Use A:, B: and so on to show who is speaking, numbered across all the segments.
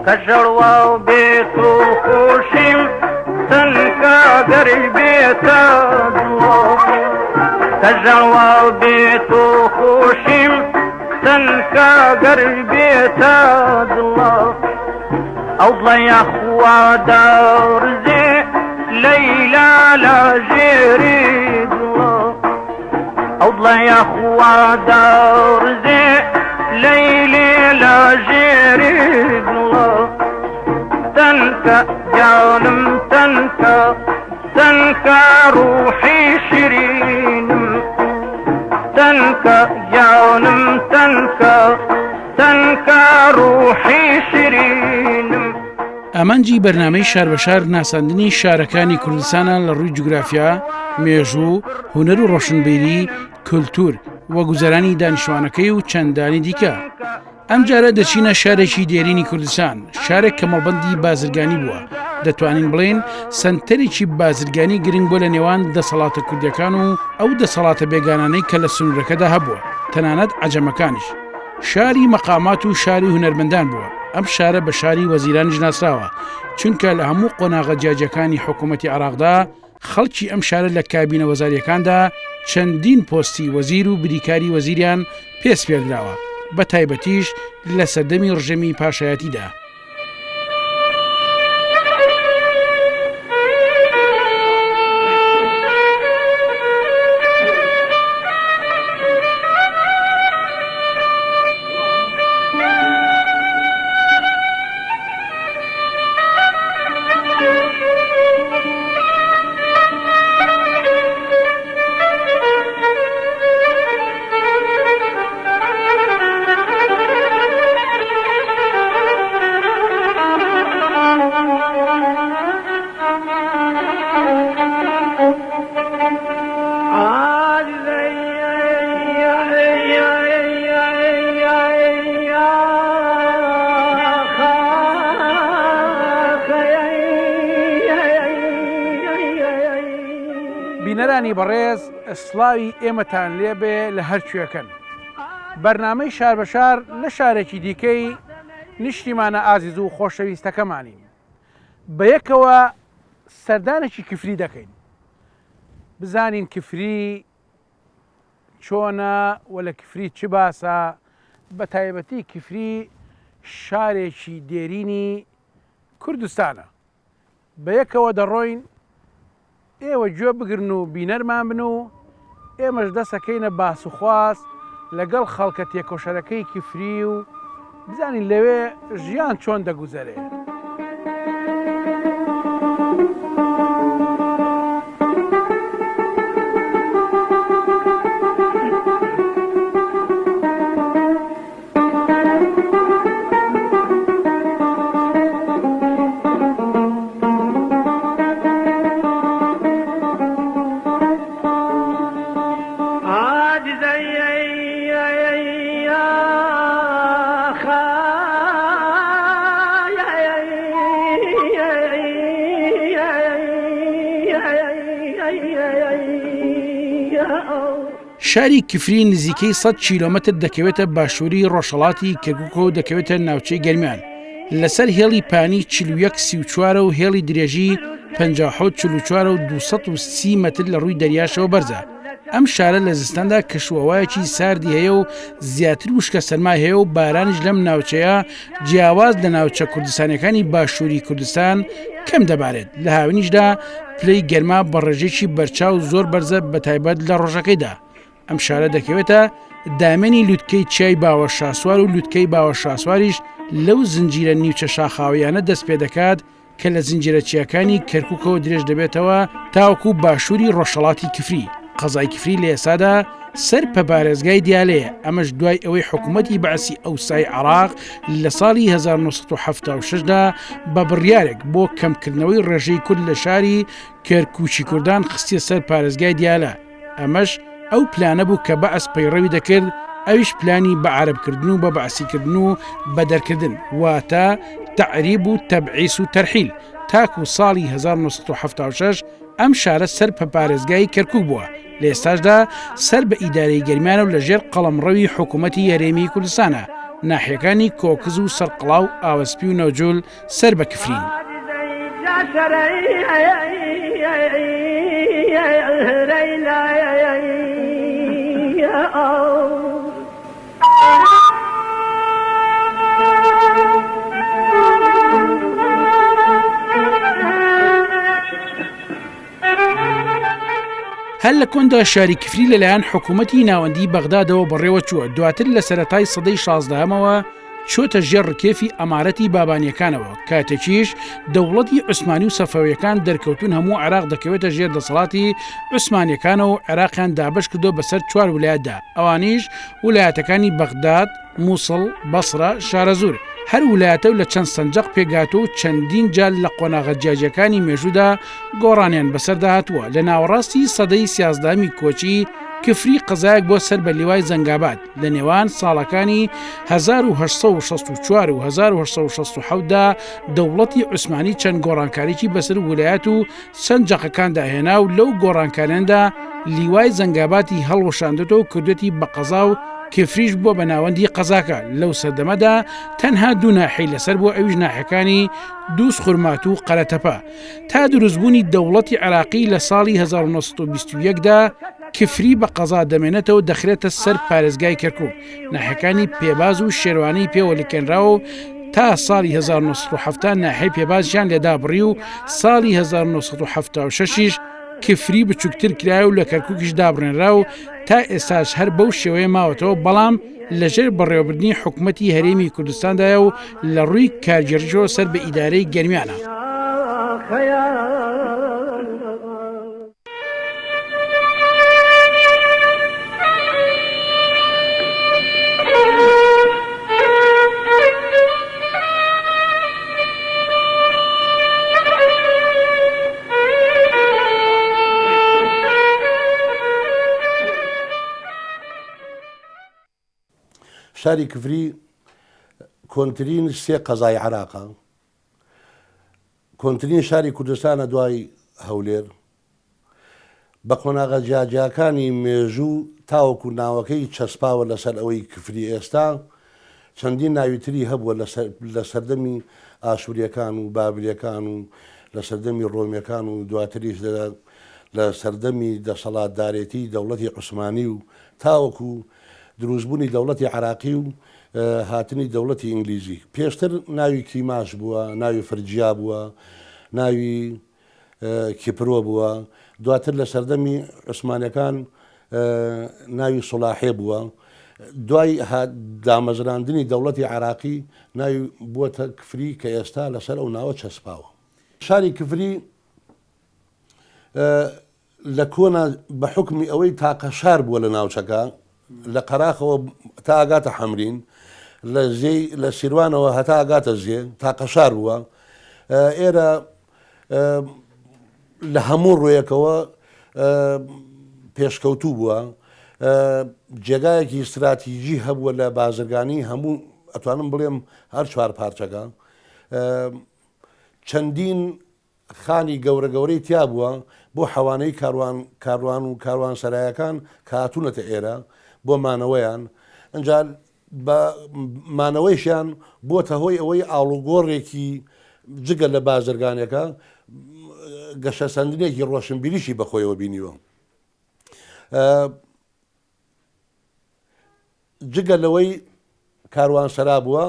A: کەژەڵوا بێت و خۆشیم تەنکا گەر بێتە دڵ کەژەڵوا بێت و خۆشیم تەنکا گەر بێتە دڵ ئەو دڵە یاخوا دەڕزێ لەیلا لە ژێری دڵ ئەو دڵە یاخوا دەڕزێ لەیلێ لە ژێری دڵ تەنکە گیانم تەنکە تەنکە ڕوحی شیرینم تەنکە گیانم تەنکە تەنکە ڕوحی شیرینم.
B: ئامانجی بەرنامەی شار بە شار ناساندنی شارەکانی کوردستانە لە ڕووی جوگرافیا، مێژوو، هونەر و ڕۆشنبیری، کولتوور و گوزەرانی دانیشتوانەکەی و چەندانی دیکە. ئەمجارە دەچینە شارێکی دێرینی کوردستان، شارێک کە مەڵبەندی بازرگانی بووە، دەتوانین بڵێین سەنتەرێکی بازرگانی گرنگ بووە لە نێوان دەسەڵاتە کوردیەکان و ئەو دەسەڵاتە بێگانانەی کە لە سنوورەکەدا هەبووە، تەنانەت عەجەمەکانیش. شاری مەقامات و شاری هونەرمەندان بووە، ئەم شارە بە شاری وەزیرانیش ناسراوە، چونکە لە هەموو قۆناغە جیاجیاکانی حکوومەتی عێراقدا خەڵکی ئەم شارە لە کابینە وەزارییەکاندا چەندین پۆستی وەزیر و بریکاری وەزیریان پێ سپێردراوە، بە تایبەتیش لە سەردەمی ڕژێمی پاشایەتیدا. بینەرانی بەڕێز سڵاوی ئێمەتان لێبێ لە هەر کوێکەن. بەرنامەی شار بە شار لە شارێکی دیکەی نیشتیمانە ئازیز و خۆشەویستەکەمانین. بەیەکەوە سەردانێکی کفری دەکەین. بزانین کفری چۆنە و لە کفری چ باسە، بە تایبەتی کفری شارێکی دێرینی کوردستانە. بەیەکەوە دەڕۆین، ئێوە گوێ بگرن و بینەرمان بن و ئێمەش دەسەکەینە باسوخواس لەگەڵ خەڵکە تێکۆشەرەکەی کفری و بزانین لەوێ ژیان چۆن دەگوزەرێ. شاری کفری نزیکەی 100 کیلۆمەتر دەکەوێتە باشووری ڕۆژهەڵاتی کەرکوکەوە و دەکەوێتە ناوچەی گەرمیان لەسەر هێڵی پانی 41 34 و هێڵی درێژی 57 44 و 230 مەتر لە ڕووی دەریاشەوە بەرزە. ئەم شارە لە زستاندا کەشوهەوایەکی ساردی هەیە و زیاتر وشکە سەرمای هەیە و بارانیش لەم ناوچەیە جیاواز لە ناوچە کوردستانیەکانی باشووری کوردستان کەم دەبارێت لە هاوینیشدا پلەی گەرما بە ڕێژەیەکی بەرچاو زۆر بەرزە بەتایبەت لە ڕۆژەکەیدا ئەم شارە دەکەوێتە دامێنی لوتکەی چیای باوە شاسوار و لوتکەی باوە شاسواریش لەو زنجیرە نیوچە شاخاویانە دەست پێ دەکات کە لە زنجیرە چیاکانی کەرکوکەوە درێژ دەبێتەوە تاوەکو باشووری ڕۆژهەڵاتی کفری، قەزای کفری لە ئێستادا سەر پە پارێزگای دیالەیە، ئەمەش دوای ئەوەی حکوومەتی بەعسی ئەوسای عێراق لە ساڵی 1976 دا بە بڕیارێک بۆ کەمکردنەوەی ڕێژەی کورد لە شاری کەرکوکی کوردان خستیە سەر پارێزگای دیالە. ئەمەش ئەو پلانە بوو کە بەعس پەیڕەوی دەکرد، ئەویش پلانی بە عەرەبکردن و بە بەعسیکردن و بە دەرکردن، واتە تەعریب و تەبعیس و تەرحیل، تاکو ساڵی 1976 ئەم شارە سەر پە پارێزگای کەرکوک بووە، لە ئێستاشدا سەر بە ئیدارەی گەرمیانە و لە ژێر قەڵەمڕەوی حکوومەتی هەرێمی کوردستانە. ناحیەکانی کۆکز و سەرقڵا و ئاوەسپی و نەوجول سەر بە کفرین. هەر لە کۆندا شاری کفری لەلایەن حکوومەتی ناوەندی بەغدادەوە بەڕێوە چووە دواتر لە سەتای سەدەی شازدەهەمەوە چۆتە ژێر ڕکێفی ئەمارەتی بابانیەکانەوە کاتێکیش دەوڵەتی عوسمانی و سەفەویەکان دەرکەوتون هەموو عێراق دەکەوێتە ژێر دەسەڵاتی عوسمانیەکانەوە و عێراقیان دابەش کردووە بەسەر چوار ولایەتدا ئەوانیش ولایەتەکانی بەغداد، موسڵ، بەسرە، شارەزوور. هەر ولایەتە و لە چەند سەنجەق پێکهاتووە و چەندین جار لە قۆناغە جیاجیاکانی مێژوودا گۆڕانیان بەسەردا هاتووە، لە ناوەڕاستی سەدەی سیازدەهەمی کۆچی کفری قەزایەک بووە سەر بە لیوای زەنگاباد، لە نێوان ساڵەکانی 1864 و 1867 دا دەوڵەتی عوسمانی چەند گۆڕانکاریی بەسەر ولایەت و سەنجەقەکاندا هێنا و لەو گۆڕانکاریاندا لیوای زەنگاباتی هەڵوەشاندۆتەوە و کردوێتی بە قەزا و کفریش بووە بە ناوەندی قەزاکە، لەو سەردەمەدا تەنها دوو ناحیەی لەسەر بووە ئەویش ناحیەکانی دووز خورماتوو و قەرەتەپە. تا دروستبوونی دەوڵەتی عێراقی لە ساڵی 1921 دا کفری بە قەزا دەمێنێتەوە دەخرێتە سەر پارێزگای کەرکوک، ناحیەکانی پێباز و شێروانەی پێوە لکێنراوە و تا ساڵی 1970 ناحیەی پێبازیان لێدابڕی و ساڵی 1976 یش کفری بچووکتر کرای و لە کەرکوکیش دابڕێنرا و تا ئێستاش هەر بەو شێوەیە ماوەتەوە بەڵام لەژێر بەڕێوەبردنی حکومەتی هەرێمی کوردستاندایە و لە ڕووی کارگێڕیشەوە سەر بە ئیدارەی گەرمیانە.
C: شاری کفری کۆنترین سێ قەزای عراقە کۆنترین شاری کوردستانە دوای هەولێر بە قۆناغە جیاجیاکانی مێژوو تاوەکو ناوەکەی چەسپاوە لەسەر ئەوەی کفری ئێستا چەندین ناوی تری هەبووە لە سەردەمی ئاشوریەکان و بابلیەکان و لە سەردەمی ڕۆمیەکان و دواتریش لە سەردەمی دەسەڵاتدارێتی دەوڵەتی عوسمانی و تاوەکو دروستبوونی دەوڵەتی عراقی و هاتنی دەوڵەتی ئینگلیزی پێشتر ناوی کیماش بووە ناوی فرجیا بووە ناوی کیپرۆ بووە، دواتر لە سەردەمی عوسمانیەکان ناوی سوڵاحێ بووە، دوای دامەزراندنی دەوڵەتی عێراقی ناوی بووەتە کفری کە ئێستا لەسەر ئەو ناوە چەسپاوە. شاری کفری لە کۆنا بە حوکمی ئەوەی تاقە شار بووە لە ناوچەکە، لە قەراخەوە تا ئەگاتە حەمرین، لە زێی لە سیروانەوە هەتا ئەگاتە زێ، تاقە شار بووە. ئێرە لە هەموو ڕوویەکەوە پێشکەوتوو بووە. جێگایەکی ستراتیژی هەبووە لە بازرگانی هەموو ئەتوانم بڵێم هەر چوار پارچەکە. چەندین خانی گەورە گەورەی تیا بووە بۆ حەوانەی کاروان کاروان و کاروان سەرایەکان کە هاتوونەتە ئێرە بۆ مانەوەیان ئەجا بە مانەوەیشیان بووەتە هۆی ئەوەی ئاڵوگۆڕێکی جگە لە بازرگانەکە گەشەسەندنێکی ڕۆشنبیریشی بەخۆیەوە بینیوە. جگە لەوەی کاروانسەرا بووە،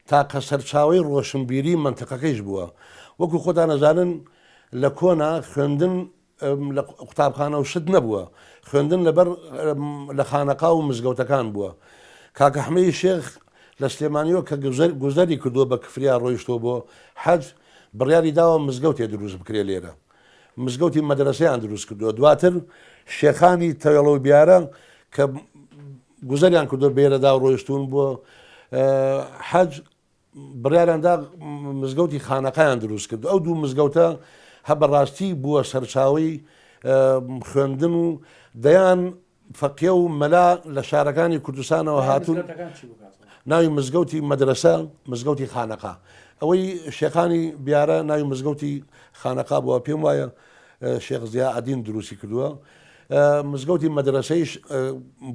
C: تاقە سەرچاوەی ڕۆشنبیری مەنتقەکەیش بووە. وەکو خۆتان ئەزانن لە کۆنا خوێندن لە قوتابخانە و شت نەبووە، خوێندن لەبەر لە خانەقا و مزگەوتەکان بووە. کاک ئەحمەی شێخ لە سلێمانییەوە کە گوزەری کردووە بە کفریا ڕۆیشتووە بۆ حەج، بڕیاری داوە مزگەوتێ دروست بکرێ لێرە. مزگەوتی مەدرەسەیان دروست کردووە. دواتر شێخانی تەوێڵە و بیارە کە گوزەریان کردووە بێرەدا و ڕۆیشتوون بۆ حەج بڕیاریان دا مزگەوتی خانەقایان دروست کرد. ئەو دوو مزگەوتە هە بەڕاستی بووە سەرچاوەی خوێندن و دەیان فەقیە و مەلا لە شارەکانی کوردستانەوە هاتوون. ناوی مزگەوتی مەدرەسە مزگەوتی خانەقا. ئەوەی شێخانی بیارە ناوی مزگەوتی خانەقا بووە، پێم وایە شێخ زیائەدین دروستی کردووە. مزگەوتی مەدرەسەیش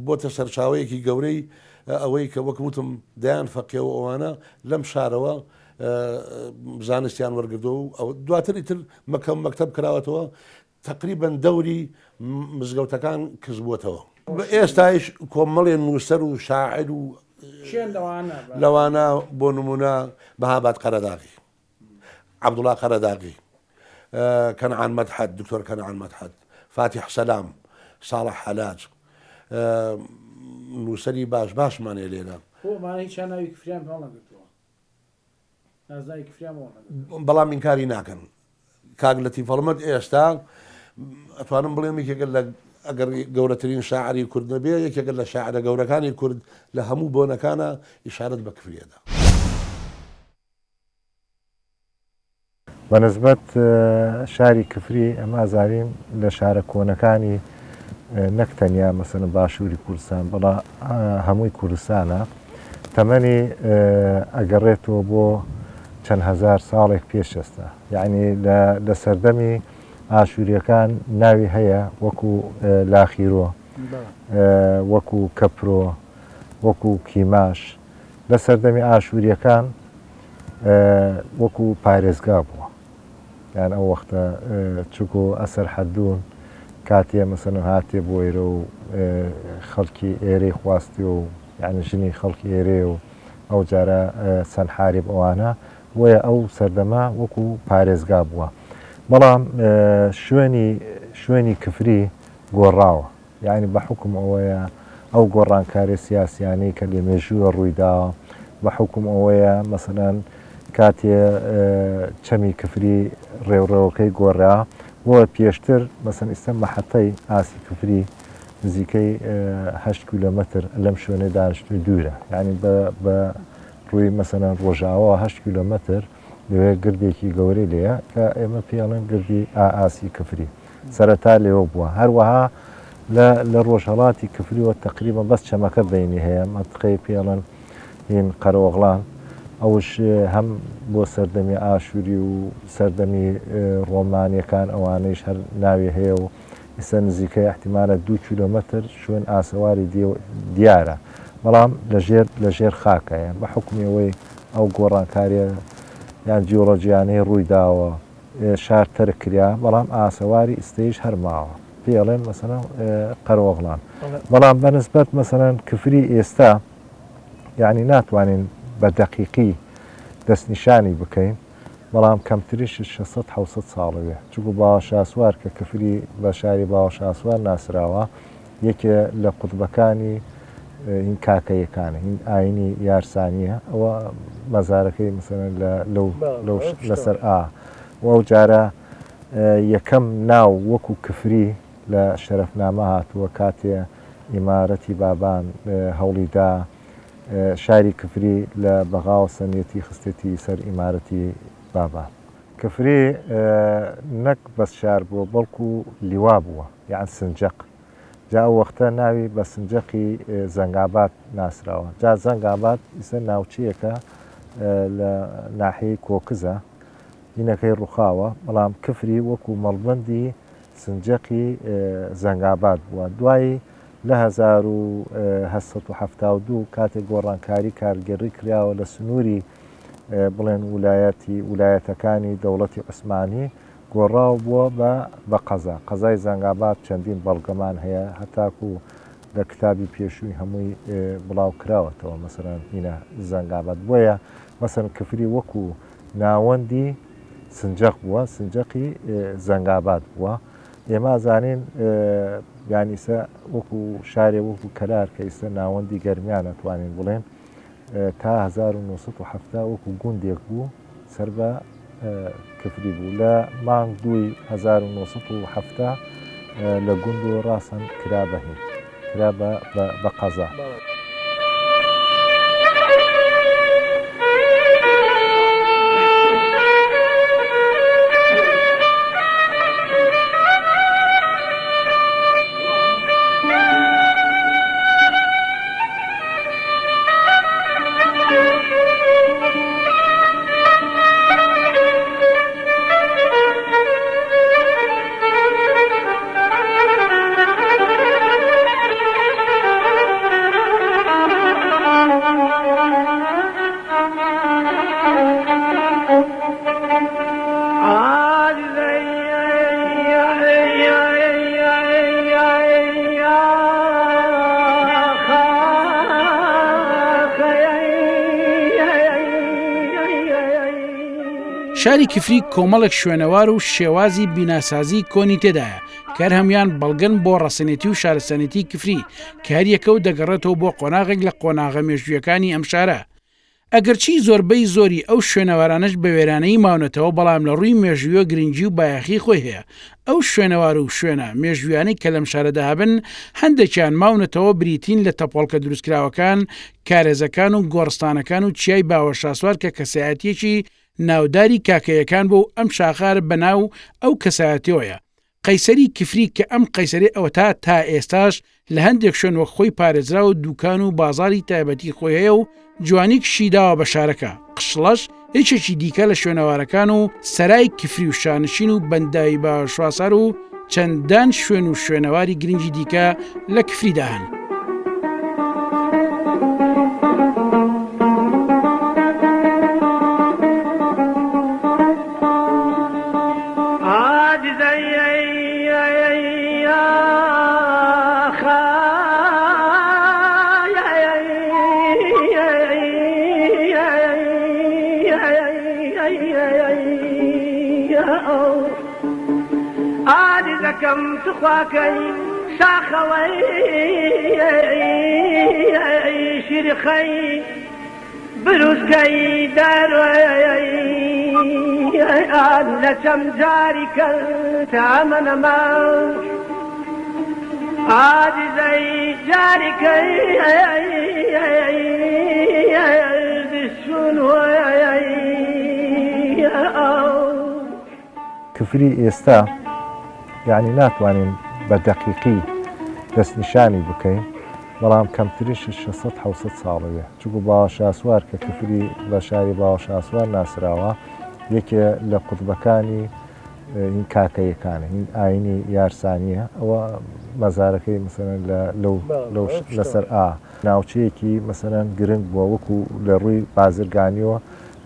C: بۆتە سەرچاوەیەکی گەورەی. ئەوەی کە وەک وتم دەیان فەقێ و ئەوانە لەم شارەوە زانستیان وەرگردووە و ئەو دواتر ئیتر مەکەم مەکتەب کراوەتەوە تەقریبەن دەوری مزگەوتەکان کز بووەتەوە. ئێستایش کۆمەڵێ نووسەر و شاعیر و
B: کێن لەوانە؟
C: لەوانە بۆ نموونە مەهاباد قەرەداغی، عەبدوڵا قەرەداغی، کەنعان مەدحەت، دکتۆر کەنعان مەدحەت، فاتیح سەلام، ساڵح حەلاج، نووسەری باش باشمان هەیە لێرە.
B: بۆ ئەمانە هیچیان ناوی کفریان پێ هەڵنەگرتووە؟ نازناوی کفریان بۆ هەڵنەگرتووە؟
C: بەڵام ئینکاری ناکەن. کاک لەتیف هەڵمەت ئێستا ئەتوانم بڵێم یەکێکە لە ئەگەر گەورەترین شاعری کورد نەبێ یەکێکە لە شاعرە گەورەکانی کورد لە هەموو بۆنەکانە ئیشارەت بە کفری ئەدا.
D: بە نسبەت شاری کفری ئەمە ئەزانین لە شارە کۆنەکانی نەک تەنیا مەسەلەن باشووری کوردستان بەڵا هەمووی کوردستانە تەمەنی ئەگەڕێتەوە بۆ چەند هەزار ساڵێک پێش ئێستا یعنی لە سەردەمی ئاشووریەکان ناوی هەیە وەکو لاخیرۆ وەکو کەپرۆ وەکو کیماش لە سەردەمی ئاشووریەکان وەکو پارێزگا بووە یان ئەو وەختە چکو ئەسەر حەدون کاتێ مەسەلەن هاتێ بۆ ئێرە و خەڵکی ئێرەی خواستێ و یعنی ژنی خەڵکی ئێرەیە و ئەو جارە سەنحاریب ئەوانە بۆیە ئەو سەردەمە وەکو پارێزگا بووە بەڵام شوێنی شوێنی کفری گۆڕاوە یەعنی بە حوکم ئەوەیە ئەو گۆڕانکاریە سیاسیانەی کە لە مێژووە ڕوویداوە، بە حوکم ئەوەیە مەسەلەن کاتێ چەمی کفری ڕێوڕەوەکەی گۆڕا، بۆ پێشتر مەسەلەن ئیستا مەحەتەی ئاسی کفری نزیکەی هەشت کیلۆمەتر لەم شوێنەی دانیشتووی دوورە، یەعنی بە ڕووی مەسەلەن ڕۆژاواوە هەشت کیلۆمەتر لەوێ گردێکی گەورەی لێیە کە ئێمە پێی ئەڵێن گردی ئاسی کفری. سەرەتا لێوە بووە. هەروەها لە لە ڕۆژهەڵاتی کفریوە تەقریبەن بەس چەمەکە بەینی هەیە، مەنتقەی پێی ئەڵێن هین قەرەئۆغڵان، ئەوش هەم بۆ سەردەمی ئاشووری و سەردەمی ڕۆمانییەکان ئەوانەیش هەر ناوی هەیە و ئیستا نزیکەی ئیحتیمالە دوو کیلۆمەتر شوێن ئاسەواری دیارە بەڵام لە ژێر لە ژێر خاکە یان بە حوکمی ئەوەی ئەو گۆڕانکارییە یان جیۆڵۆجیانەی ڕووی داوە شار تەرک کریا بەڵام ئاسەواری ئیستەیش هەر ماوە پێی ئەڵێن مەسەلەن قەرەئۆغڵان بەڵام بە نسبەت مەسەلەن کفری ئێستا یعنی ناتوانین بە دەقیقی دەستنیشانی بکەین بەڵام کەمتریش 600 700 ساڵە بێ چونکو باوە شاسوار کە کفری بە شاری باوە شاسوار ناسراوە یەکێ لە قوتبەکانی هین کاکەیەکانە هین ئاینی یارسانیە ئەوە مەزارەکەی مەسەلەن لە لەو لەو لەسەر ئا و ئەو جارە یەکەم ناو وەکو کفری لە شەرەفنامە هاتووە کاتێ ئیمارەتی بابان هەوڵی دا شاری کفری لە بەغاوە سەنیەتی خستێتی سەر ئیمارەتی بابان. کفری نەک بەس شار بووە بەڵکو لیوا بووە یان سنجەق جا ئەو وەختە ناوی بە سنجەقی زەنگاباد ناسراوە جا زەنگاباد ئیسە ناوچەیەکە لە ناحیەی کۆکزە هینەکەی ڕوخاوە بەڵام کفری وەکو مەڵبەندی سنجەقی زەنگاباد بووە دوایی لە 1872 کاتێک گۆڕانکاری کارگێڕی کراوە لە سنووری بڵێن ولایەتی ولایەتەکانی دەوڵەتی عوسمانی گۆڕاو بووە بە بە قەزا قەزای زەنگاباد چەندین بەڵگەمان هەیە هەتاکو لە کتابی پێشووی هەمووی بڵاو کراوەتەوە مەسەلەن هینە زەنگاباد بۆیە مەسەلەن کفری وەکو ناوەندی سنجەق بووە سنجەقی زەنگاباد بووە ئێمە ئەزانین یان ئیسە وەکو شارێ وەکو کەلار کە ئیسە ناوەندی گەرمیان ئەتوانین بڵێن تا 1970 وەکو گوندێک بوو سەر بە کفری بوو لە مانگ دووی 1970 لە گوند و ڕاسەن کرا بە هین کرا بە قەزا.
B: شاری کفری کۆمەڵێک شوێنەوار و شێوازی بیناسازی کۆنی تێدایە کە هەر هەموویان بەڵگەن بۆ ڕەسەنێتی و شارستانێتی کفری کە هەریەکە و دەگەڕێتەوە بۆ قۆناغێک لە قۆناغە مێژوویەکانی ئەم شارە. ئەگەرچی زۆربەی زۆری ئەو شوێنەوارانەش بە وێرانەیی ماونەتەوە بەڵام لە ڕووی مێژوویەوە گرنگی و بایەخی خۆی هەیە. ئەو شوێنەوار و شوێنە مێژوویانەی کە لەم شارەدا هەبن هەندێکیان ماونەتەوە بریتین لە تەپۆڵکە دروستکراوەکان، کارێزەکان و گۆڕستانەکان و چیای باوەشاسوار کە کەسایەتییەکی ناوداری کاکەیەکان بووە و ئەم شاخە هەر بە ناو ئەو کەسایەتیەوەیە. قەیسەری کفری کە ئەم قەیسەری ئەوەتا تا ئێستاش لە هەندێک شوێن وەک خۆی پارێزراوە و دوکان و بازاڕی تایبەتی خۆی هەیە و جوانیکشی داوە بە شارەکە، قشڵەش یەکێکی دیکە لە شوێنەوارەکان و سەرای کفری و شانشین و بەنداوی باوەشواسار و چەندان شوێن و شوێنەواری گرنگی دیکە لە کفریدا هەن.
A: ئاجزەکەم توخواکەی شاخەڵەی شیرخەی بروسکەی داروی لە چەم جاری کەل تامەنەما عاجزەی جاری کەی
D: کفری ئێستا یانی ناتوانین بە دەقیقی دەستنیشانی بکەین بەڵام کەمترین 600 700 ساڵە بێ چونکو باوە شاسوار کە کفری بە شاری باوە شاسوار ناسراوە یەکێ لە قوتبەکانی هین کاکەیەکانە هین ئاینی یارسانیە ئەوە مەزارەکەی مەسەلەن لە لەو لەو لەسەر ئا ناوچەیەکی مەسەلەن گرنگ بووە وەکو لە ڕووی بازرگانیەوە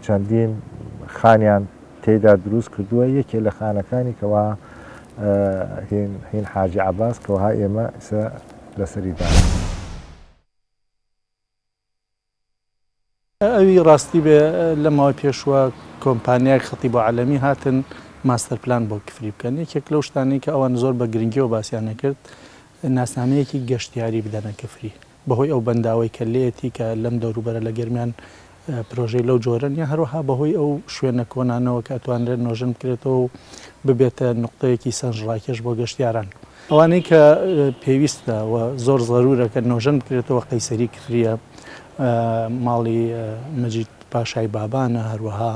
D: چەندین خانیان تێیدا دروست کردووە یەکێ لە خانەکانی کەوا هین هین حاجی عەباس کەوها ئێمە ئیسە لەسەری دانیشتوین.
E: ئەوی ڕاستی بێ لە ماوەی پێشووە کۆمپانیای خەتیب و عەلەمی هاتن ماستەر پلان بۆ کفری بکەن یەکێک لەو شتانەی کە ئەوان زۆر بە گرنگیەوە باسیان نەکرد ناسنامەیەکی گەشتیاری بدەنە کفری بەهۆی ئەو بەنداوەی کە لێیەتی کە لەم دەوروبەرە لە گەرمیان پرۆژەی لەو جۆرە نیە هەروەها بەهۆی ئەو شوێنە کۆنانەوە کە ئەتوانرێت نۆژەن بکرێتەوە و ببێتە نوقتەیەکی سەرنجڕاکێش بۆ گەشتیاران. ئەوانەی کە پێویستە و زۆر زەرورە کە نۆژەن بکرێتەوە قەیسەری کفریە، ماڵی مەجید پاشای بابانە، هەروەها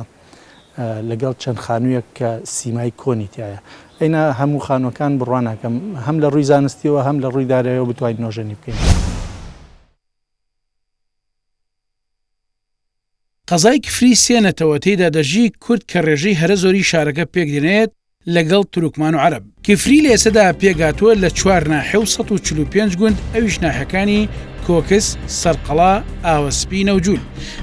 E: لەگەڵ چەند خانوویەک کە سیمای کۆنی تیایە. ئەینا هەموو خانووەکان بڕوا ناکەم هەم لە ڕووی زانستیەوە هەم لە ڕووی دارایەوە بتوانین نۆژەنی بکەین.
B: قەزای کفری سێ نەتەوە تێیدا دەژی، کورد کە ڕێژەی هەرە زۆری شارەکە پێکدێنێت لەگەڵ تورکمان و عەرەب. کفری لە ئێستەدا پێکهاتووە لە چوار ناحیە و 145 گوند ئەویش ناحیەکانی، کۆکس، سەرقەڵا، ئاوەسپی، نەوجول.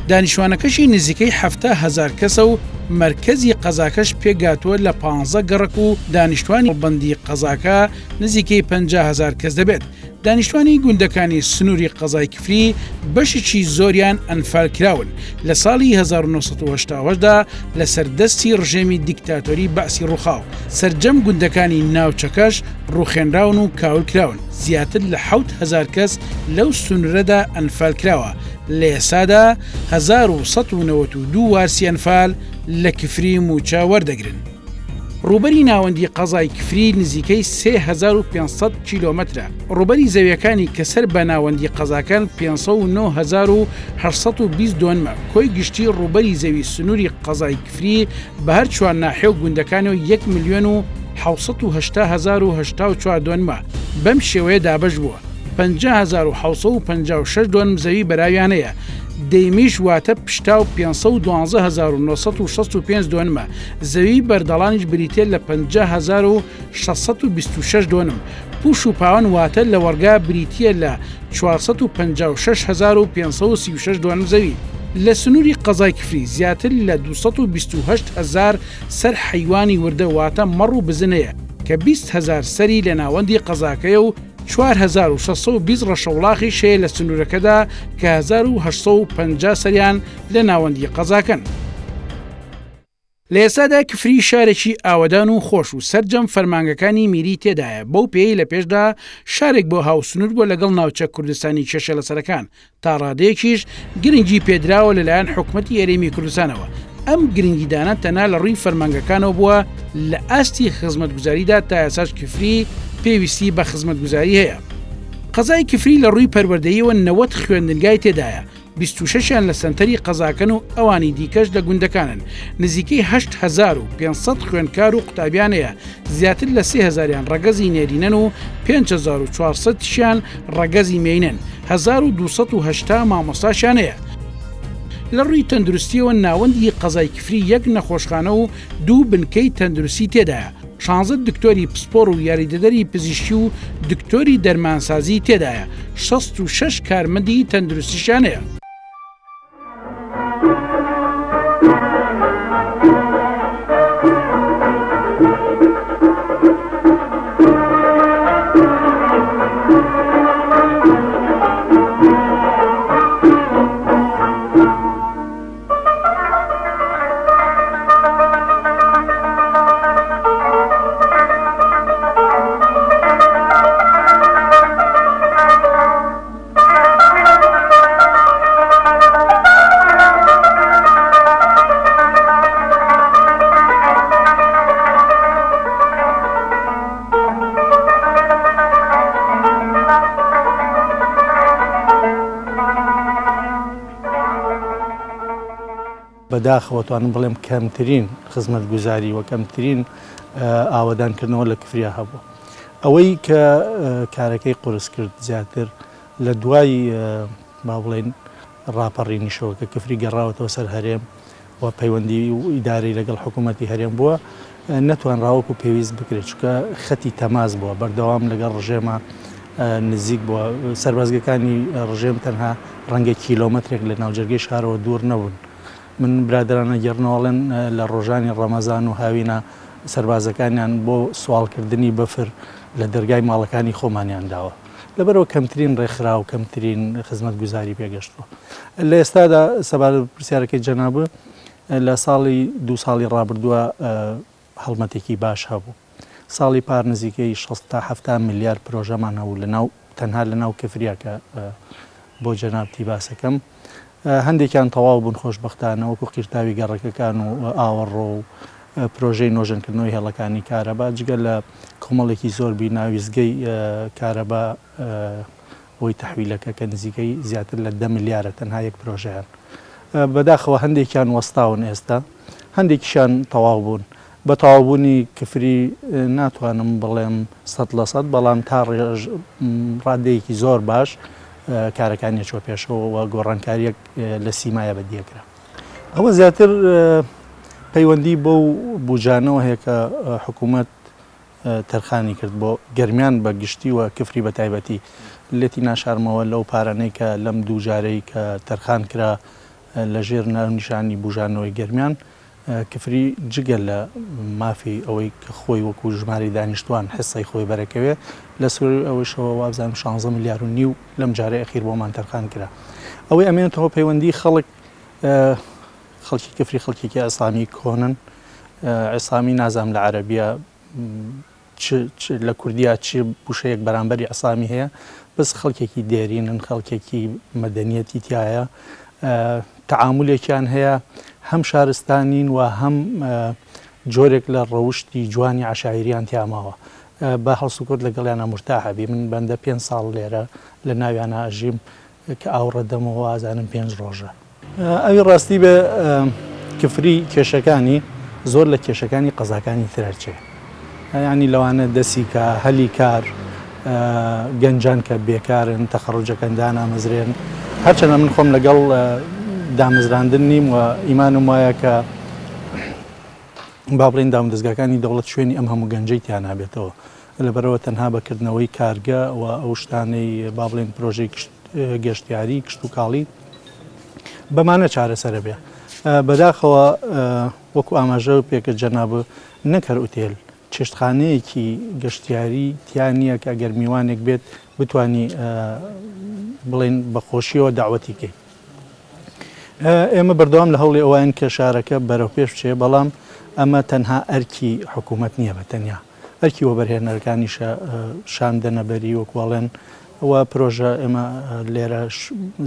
B: دانیشتوانەکەشی نزیکەی 70 هەزار کەسە و مەرکەزی قەزاکەش پێکهاتووە لە پانزە گەڕەک و دانیشتوانی مەڵبەندی قەزاکە نزیکەی 50 هەزار کەس دەبێت. دانیشتوانی گوندەکانی سنووری قەزای کفری بەشێکی زۆریان ئەنفالکراون لە ساڵی 1970 دا لەسەر دەستی ڕژێمی دیکتاتۆری بەعسی ڕووخاو، سەرجەم گوندەکانی ناوچەکەش ڕووخێنراون و کاولکراون، زیاتر لە 7000 کەس لەو سنوورەدا ئەنفالکراوە، لە ئێستادا 1192 وارسی ئەنفال لە کفری مووچە وەردەگرن. ڕووبەری ناوەندی قەزای کفری نزیکەی 3500 کیلۆمەترە، ڕووبەری زەویەکانی کە سەر بە ناوەندی قەزاکەن 509,820 دۆنمە، کۆی گشتی ڕووبەری زەوی سنووری قەزای کفری بە هەر چوار ناحیە و گوندەکانیەوە یەک ملیۆن و 780,084 دۆنمە، بەم شێوەیە دابەش بووە، 50,756 دۆنم زەوی بەراویانەیە، دەیمیش واتە پشتاو 512,965 دۆنمە، زەوی بەردەڵانیش بریتیە لە 50,626 دۆنم، پوش و پاوەن واتە لەوەڕگا بریتیە لە 456,536 دۆنم زەوی. لە سنووری قەزای کفری زیاتر لە 228 هەزار سەر حەیوانی وردە واتە مەڕ و بزن هەیە کە 20 هەزار سەری لە ناوەندی قەزاکەیە و 4620 ڕەشەوڵاخیش هەیە لە سنوورەکەدا کە 1850 سەریان لە ناوەندی قەزاکەن. لە ئێستادا کفری شارێکی ئاوەدان و خۆش و سەرجەم فەرمانگەکانی میری تێدایە، بەو پێیەی لە پێشدا شارێک بۆ هاوسنوور بووە لەگەڵ ناوچە کوردستانی کێشە لەسەرەکان، تا ڕادەیەکیش گرنگی پێدراوە لەلایەن حکومەتی هەرێمی کوردستانەوە، ئەم گرنگیدانە تەنها لە ڕووی فەرمانگەکانەوە بووە لە ئاستی خزمەتگوزاریدا تا ئێستاش کفری پێویستی بە خزمەتگوزاری هەیە. قەزای کفری لە ڕووی پەروەردەییەوە 90 خوێندنگای تێدایە، 26 یان لە سەنتەری قەزاکەن و ئەوانی دیکەش لە گوندەکانن، نزیکەی 8500 خوێندکار و قوتابیان هەیە، زیاتر لە سێ هەزاریان ڕەگەزی نێرینەن و 5400 شیان ڕەگەزی مێینەن، 1280 مامۆستاشیان هەیە. لە ڕووی تەندروستییەوە ناوەندی قەزای کفری یەک نەخۆشخانە و دوو بنکەی تەندروستی تێدایە، شانزە دکتۆری پسپۆڕ و یاریدەدەری پزیشکی و دکتۆری دەرمانسازی تێدایە، 66 کارمەندی تەندروستیشیان هەیە.
E: بەداخەوە توانم بڵێم کەمترین خزمەتگوزاری و کەمترین ئاوەدانکردنەوە لە کفریا هەبووە. ئەوەی کە کارەکەی قورس کرد زیاتر لە دوای با بڵێین ڕاپەڕینیشەوە کە کفری گەڕاوەتەوە سەر هەرێم و پەیوەندی و ئیدارەی لەگەڵ حکوومەتی هەرێم بووە نەتوانرا وەکو پێویست بکرێت چونکە خەتی تەماس بووە بەردەوام لەگەڵ ڕژێمە نزیک بووە سەربازگەکانی ڕژێم تەنها ڕەنگە کیلۆمەترێک لە ناوجەرگەی شارەوە دوور نەبوون من برادەران ئەگێڕنەوە ئەڵێن لە ڕۆژانی ڕەمەزان و هاوینە سەربازەکانیان بۆ سواڵکردنی بەفر لە دەرگای ماڵەکانی خۆمانیان داوە. لەبەرئەوە کەمترین ڕێکخراو، کەمترین خزمەتگوزاری پێگەشتووە. لە ئێستادا سەبارەت بە پرسیارەکەی جەنابت، لە ساڵی دوو ساڵی ڕابردووە هەڵمەتێکی باش هەبوو. ساڵی پار نزیکەی 60 تا 70 ملیار پرۆژەمان هەبوو لە ناو تەنها لە ناو کفریا کە بۆ جەنابتی باسەکەم. هەندێکیان تەواو بوون خۆشبەختانە وەکو قیرتاوی گەڕەکەکان و ئاوەڕۆ و پرۆژەی نۆژەنکردنەوەی هێڵەکانی کارەبا، جگە لە کۆمەڵێکی زۆر بینا وێستگەی کارەبا بۆی تەحویلەکە کە نزیکەی زیاتر لە دە ملیارە تەنها یەک پرۆژەیان. بەداخەوە هەندێکیان وەستاون ئێستا، هەندێکیشیان تەواو بوون. بە تەواوبوونی کفری ناتوانم بڵێم 100%، بەڵام تا ڕادەیەکی زۆر باش کارەکانی ئەچووە پێشەوە و گۆڕانکارییەک لە سیمایە بەدیەکرا. ئەوە زیاتر پەیوەندی بەو بوجانەوە هەیە کە حکوومەت تەرخانی کرد بۆ گەرمیان بە گشتی و کفری بە تایبەتی. لێتی ناشارمەوە لەو پارانەی کە لەم دوو جارەی کە تەرخان کرا لە ژێر ناونیشانی بوژانەوەی گەرمیان، کفری جگە لە مافی ئەوەی کە خۆی وەکو ژمارەی دانیشتوان حسەی خۆی بەرەکەوێ، لە سەرووی ئەوەیشەوە وابزانم شانزە ملیار و نیو لەم جارەی ئەخیر بۆمان تەرخان کرا. ئەوەی ئەمێنێتەوە پەیوەندی خەڵک، خەڵکی کفری خەڵکێکی عیسامی کۆنن، عیسامی نازانم لە عەرەبیە چ چ لە کوردیا چ وشەیەک بەرامبەری عسامی هەیە بەس خەڵکێکی دێرینن خەڵکێکی مەدەنیەتی تایە تەعامولێکیان هەیە هەم شارستانین و هەم جۆرێک لە ڕەوشتی جوانی عشایریان تیاماوە بە هەڵسوکەوت لەگەڵیانە مرتاحەبی من بەندە پێ ساڵ لێرە لە ناویانە ئەژیم کە ئاوڕە دەمەوە وازانم پێنج ڕۆژە. ئەوی ڕاستی بێ کفری کێشەکانی زۆر لە کێشەکانی قەزاکانی تر ئەچێ یانی لەوانە دەسی کا هەلی کار گەنجان کە بێکارن تەخەڕوجەکەن دانامەزرێن هەرچەندە من خۆم لەگەڵ دامەزراندن نیم و ئیمانم وایە کە با بڵێین دامودەزگاکانی دەوڵەت شوێنی ئەم هەموو گەنجەی تیا نابێتەوە لەبەرئەوە تەنها بە کردنەوەی کارگە و ئەو شتانەی با بڵێین پرۆژەی گەشتیاری کشتوکاڵی. بەمانە چارەسەرە بێ. بەداخەوە وەکو ئاماژە پێکرد جەنابت نەک هەر ئوتێل، چێشتخانەیەکی گەشتیاری تیا نییە کە ئەگەر میوانێک بێت بتانی بڵێن بە خۆشیەوە داوەتی کەی. ئێمە بەردەوام لە هەوڵی ئەوەین کە شارەکە بەرەو پێش بچێ، بەڵام ئەمە تەنها ئەرکی حکوومەت نییە بە تەنیا، ئەرکی وەبەرهێنەرەکانیشە شان دەنە بەری وەکو ئەڵێن و پرۆژە ئێمە لێرە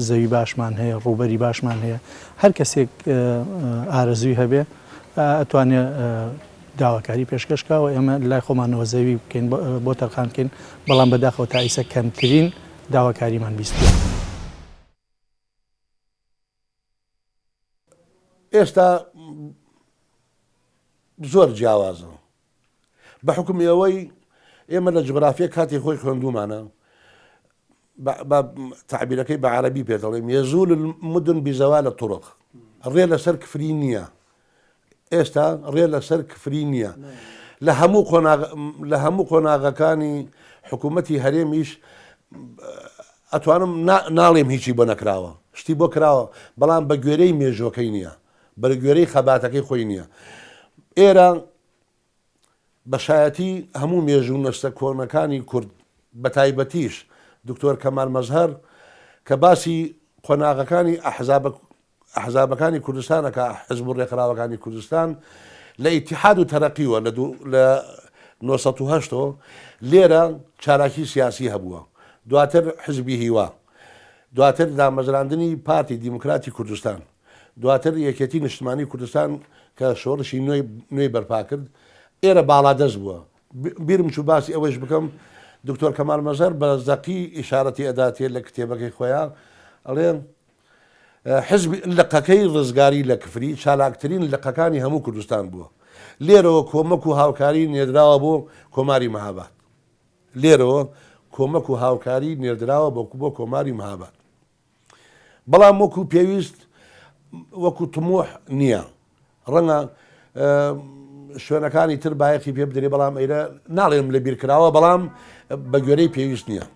E: زەوی باشمان هەیە، ڕووبەری باشمان هەیە، هەر کەسێک ئارەزووی هەبێ ئەتوانێ داواکاری پێشکەش کا و ئێمە لای خۆمانەوە زەوی بکەین بۆ تەرخان بکەین، بەڵام بەداخەوە تا ئیسە کەمترین داواکاریمان بیستووە.
C: ئێستا زۆر جیاوازە بە حوکمی ئەوەی ئێمە لە جوگرافیە کاتی خۆی خوێندومانە بە تعبیرەکەی بە عەربی پێ دەڵێم يزول المدن بزوال الطرق ڕێ لەسەر کفری نییە ئێستا ڕێ لەسەر کفری نییە لە هەموو قۆناغ لە هەموو قۆناغەکانی حکوومەتی هەرێمیش ئەتوانم ناڵێم هیچی بۆ نەکراوە شتی بۆ کراوە بەڵام بە گوێرەی مێژۆکەی نییە بە گوێرەی خەباتەکەی خۆی نییە ئێرە بە شایەتی هەموو مێژوونەستە کۆنەکانی کورد بە تایبەتیش دکتۆر کەمال مەزهەر کە باسی قۆناغەکانی ئەحزابە ئەحزابەکانی کوردستان ئەکا حزب و ڕێکخراوەکانی کوردستان لە ئیتیحاد و تەرەقیوە لە لە 908 ەوە لێرە چالاکی سیاسی هەبووە دواتر حزبی هیوا دواتر دامەزراندنی پارتی دیموکراتی کوردستان دواتر یەکێتی نیشتمانی کوردستان کە شۆڕشی نوێی نوێی بەرپا کرد ئێرە باڵادەست بووە بیرم چوو باسی ئەوەیش بکەم دکتۆر کەمال مەزهەر بە زەقی ئیشارەتی ئەداتێ لە کتێبەکەی خۆیان ئەڵێ حزبی لقەکەی ڕزگاری لە کفری چالاکترین لقەکانی هەموو کوردستان بووە. لێرەوە کۆمەک و هاوکاری نێردراوە بۆ کۆماری مهاباد. لێرەوە کۆمەک و هاوکاری نێردراوە بۆ بۆ کۆماری مهاباد. بەڵام وەکو پێویست وەکو تموح نییە. ڕەنگە شوێنەکانی تر بایەخی پێ بدرێ بەڵام ئەیرە ناڵێم لە بیر کراوە بەڵام بە گوێرەی پێویست نییە.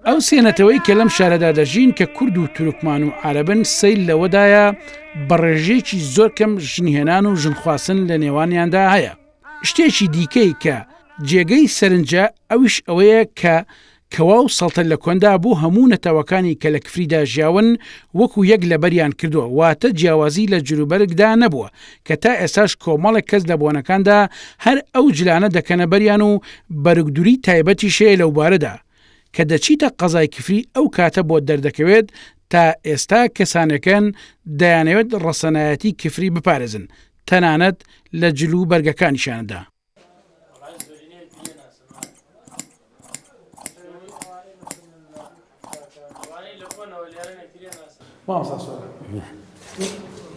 B: ئەو سێ نەتەوەی کە لەم شارەدا دەژین کە کورد و تورکمان و عەرەبن سەیر لەوەدایە بە ڕێژەیەکی زۆر کەم ژنهێنان و ژنخواستن لە نێوانیاندا هەیە. شتێکی دیکەی کە جێگەی سەرنجە ئەویش ئەوەیە کە کەوا و سەڵتە لە کۆندا بۆ هەموو نەتەوەکانی کە لە کفریدا ژیاون وەکو یەک لەبەریان کردووە واتە جیاوازی لە جلوبەرگدا نەبووە کە تا ئێستاش کۆمەڵێک کەس لە بۆنەکاندا هەر ئەو جلانە دەکەنە بەریان و بەرگدوری تایبەتیش هەیە لەوبارەدا کە دەچیتە قەزای کفری ئەو کاتە بۆت دەردەکەوێت تا ئێستا کەسانێکن دەیانەوێت ڕەسەنایەتی کفری بپارێزن تەنانەت لە جل و بەرگەکانیشیاندا.
F: مامۆستا سۆران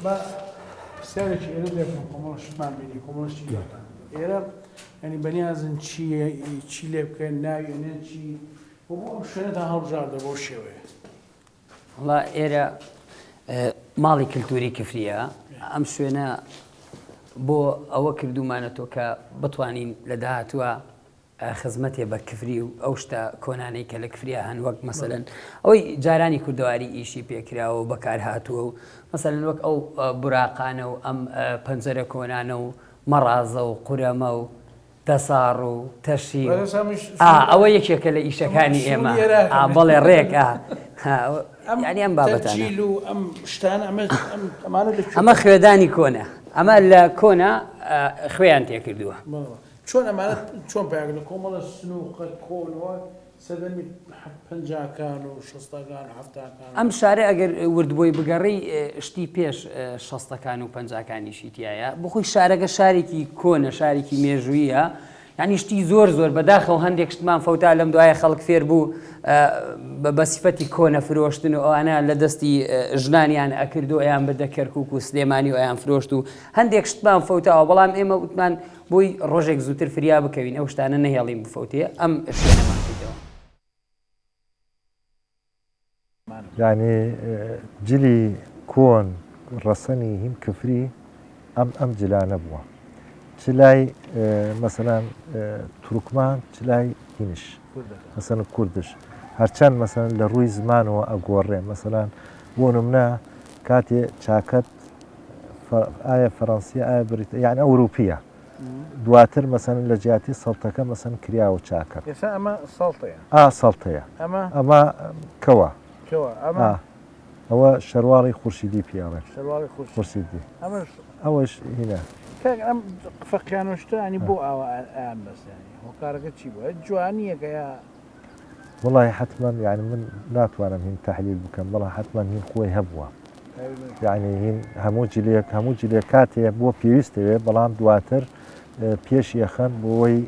F: با پرسیارێکی ئێرە لێ بکەم کۆمەڵە شتمان بینی کۆمەڵە شتی جوانتان ئێرە ینی بەنیازن چی چی لێ بکەن ناوی ئەنێن چی بۆ بۆ ئەم شوێنەتان هەڵبژاردە بۆ شێوەیە
G: وڵا ئێرە ماڵی کللتوری کفریە ئەم شوێنە بۆ ئەوە کردومانەتەوە کە بتوانین لە داهاتووە خزمەتێ بە کفری و ئەو شتە کۆنانەی کە لە کفریا هەن وەک مەسەلەن ئەوەی جارانی کوردەواری ئیشی پێکراوە و بەکار هاتووە و مەسەلەن وەک ئەو بوراقانە و ئەم پەنجەرە کۆنانە و مەڕازە و قورەمە و دەساڕ و تەشی و ئا ئەوە یەکێکە لە ئیشەکانی ئێمە ئا بەڵێ ڕێک ئا یانی ئەم بابەتانە
F: تەرجیل و ئەم شتانە ئەمە ئەم ئەمانە لە کوێ
G: ئەمە خوێدانی کۆنە ئەمە لە کۆنە خوێیان تێکردووە.
F: بەڵێ. چۆن ئەمانە چۆن پەیا کردن کۆمەڵە سنوقە کۆنەوە سەردەمی پەنجاکان و شەستەکان و حەفتاکان.
G: ئەم شارە ئەگەر ورد بۆی بگەڕێی شتی پێش شەستەکان و پەنجاکانیشی تیایە بخۆی شارەکە شارێکی کۆنە شارێکی مێژوویە یعنی شتی زۆر زۆر بەداخەوە هەندێک شتمان فەوتا لەم دوایە خەڵک فێر بوو بە سیفەتی کۆنە فرۆشتن و ئەوانە لە دەستی ژنانیان ئەکرد و ئەیان بردە کەرکک و سلێمانی و ئەیان فرۆشت و هەندێک شتمان فەوتاوە بەڵام ئێمە وتمان بۆی ڕۆژێک زووتر فریا بکەوین ئەو شتانە نەهێڵین بفەوتێ ئەم شوێنەمان کردەوە.
D: یانی جلی کۆن ڕەسەنی هین کفری ئەم ئەم جلانە بووە چ لای مەسەلەن تورکمان چ لای هینش مەسەن کوردش هەرچەند مەسەن لە ڕووی زمانەوە ئەگۆڕێ مەسەلەن بۆ نمونە کاتێ چاکەت ئایا فەرەنسیە ئایا بریت یان ئەوروپیە دواتر مەسەن لە جیاتی سەڵتەکە مەسەن کریاوە چاکەت
F: ئێستا ئەمە سەڵتەیە
D: ئا سەڵتەیە
F: ئەمە
D: ئەمە کەوە
F: کەوە ئەمە
D: ئەوە شەرواڵی خورشیدی پێڵێن
F: شەرواڵی
D: خورشیدی
F: ئەمەش
D: ئەوەش هینە
F: کاک ئەم فەقیانە شتە ینی بۆ ئاوا ئەیان بەسیانی هۆکارەکە چی بووە جوانیەکە یا
D: وەڵاهی حەتمەن یانی من ناتوانم هین تەحلیل بکەم بەڵام حەتمەن هین خۆی هەبووە یعنی هین هەموو جلێک هەموو جلێک کاتێ بۆ پێویستەوێ بەڵام دواتر پێش یەخەن بۆی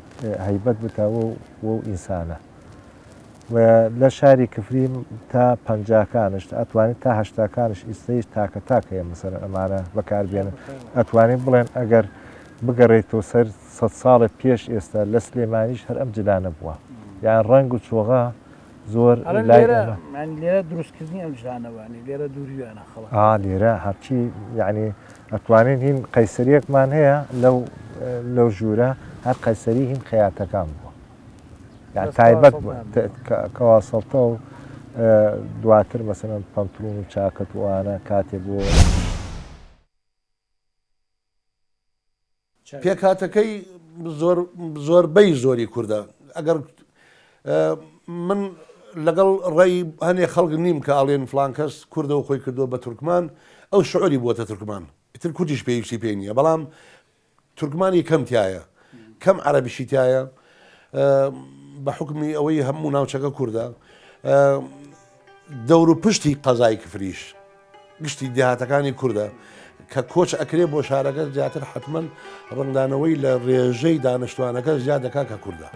D: هەیبەت بتەوە و ئینسانە و لە شاری کفری تا پەنجاکانش ئەتوانێت تا هەشتاکانش ئیستەیش تاکە تاک هەیە مەسەلەن ئەمانە بەکاربێنن ئەتوانین بڵێن ئەگەر بگەڕێیتەوە سەر سەد ساڵێ پێش ئێستا لە سلێمانیش هەر ئەم جلانە بووە یان ڕەنگ و چۆغە زۆر
F: ئەڵێن
D: لای
F: لێرە
D: ئێمە
F: یانی لێرە دروستکردنی ئەم جلانە بوو یانی لێرە دووریانە خەڵک
D: ئا لێرە هەرچی یعنی ئەتوانین هین قەیسەریەکمان هەیە لەو لەو ژوورە هەر قەیسەری هین خەیاتەکان بووە یان
F: بەس کەوا
D: تایبەت
F: سەڵتە هەبوو.
D: کەوا سەڵتە و دواتر مەسەلەن پەنتڵون و چاکەت و ئەوانە کاتێ بۆ
C: پێکهاتەکەی زۆر زۆربەی زۆری کوردە ئەگەر من لەگەڵ ڕێی هەنێ خەڵک نیم کە ئەڵێن فلان کەس کوردە و خۆی کردووە بە تورکمان ئەو شعوری بووەتە تورکمان ئیتر کوردیش پێویستی پێی نییە بەڵام تورکمانی کەم تایە کەم عەرەبیشی تایە بە حکمی ئەوەی هەموو ناوچەکە کوردە دەور و پشتی قەزای کفریش گشتی دێهاتەکانی کوردە کە کۆچ ئەکرێ بۆ شارەکە زیاتر حتمما ڕەنگدانەوەی لە ڕێژەی دانیشتوانەکە زیاد دەکا کە کوردە.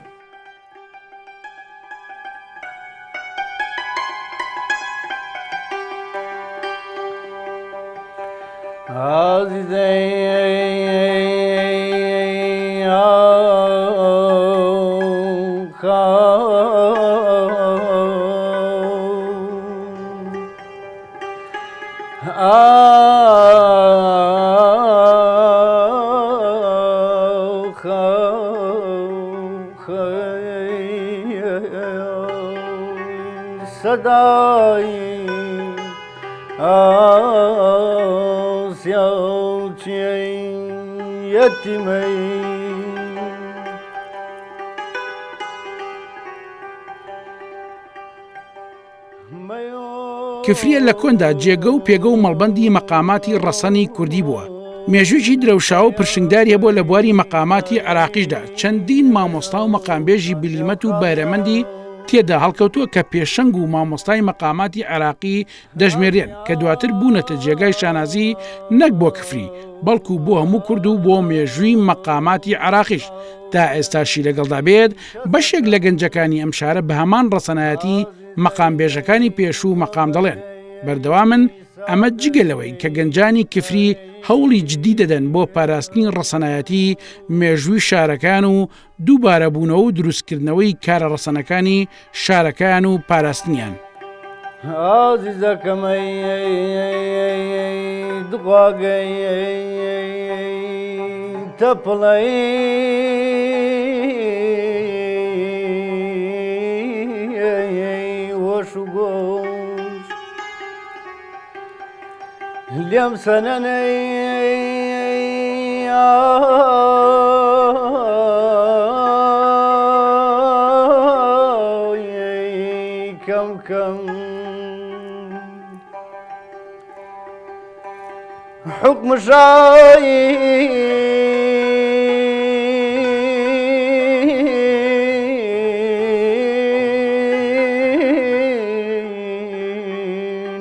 B: کفریە لە کۆندا جێگە و پێگە و مەڵبەندی مەقاماتی ڕەسەنی کوردی بووە. مێژوویەکی درەوشاوە و پرشنگداری هەبووە لە بواری مەقاماتی عێراقیشدا چەندین مامۆستا و مەقامبێژی بلیمەت و بەهرەمەندی تێدا هەڵکەوتووە کە پێشەنگ و مامۆستای مەقاماتی عێراقی دەژمێرێن کە دواتر بوونەتە جێگای شانازی نەک بۆ کفری بەڵکو بۆ هەموو کورد و بۆ مێژووی مەقاماتی عێراقیش تا ئێستاشی لەگەڵدا بێت بەشێک لە گەنجەکانی ئەم شارە بە هەمان ڕەسەنایەتی مەقامبێژەکانی پێشوو مەقام دەڵێن بەردەوامن ئەمە جگە لەوەی کە گەنجانی کفری هەوڵی جدی دەدەن بۆ پاراستنی ڕەسەنایەتی مێژووی شارەکان و دووبارەبوونەوە و دروستکردنەوەی کارە ڕەسەنەکانی شارەکەیان و پاراستنیان.
A: ئازیزەکەم ئەی دخواگەی تەپڵەی وەش و گۆش لێم سەنەنەی کەم کەم حوکم شایی.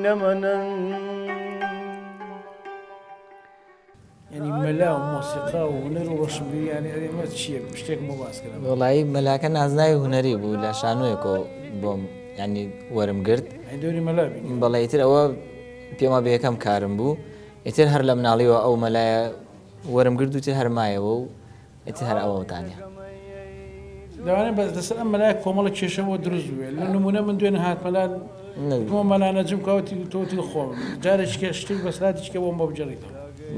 A: نەمەنن.
F: یانی مەلا و مۆسیقا و هونەر و ڕۆشنبیری یانی ئەرێ ئەمە چییە شتێکم بۆ باس کەرەوە.
H: وەڵایی مەلاکە نازناوی هونەری بوو لە شانۆیەکەوە بۆم یانی وەرم گرت.
F: یانی دەوری مەلا بینی.
H: بەڵێ ئیتر ئەوە پێم وابێ یەکەم کارم بوو ئیتر هەر لە مناڵیەوە ئەو مەلایە وەرم گرت و ئیتر هەر مایەوە و ئیتر هەر ئەوە تانیە.
F: لەوانەیە بەس لەسەر ئەم مەلایە کۆمەڵە کێشە بۆ دروست بوێ لە نمونە من دوێنێ هاتمە لات وتم مەلا نەجم کا وتی تۆ وتی خۆم جارێکی کە شتێک بەسەرهاتێکی کە بۆم بۆ بگێڕیتەوە.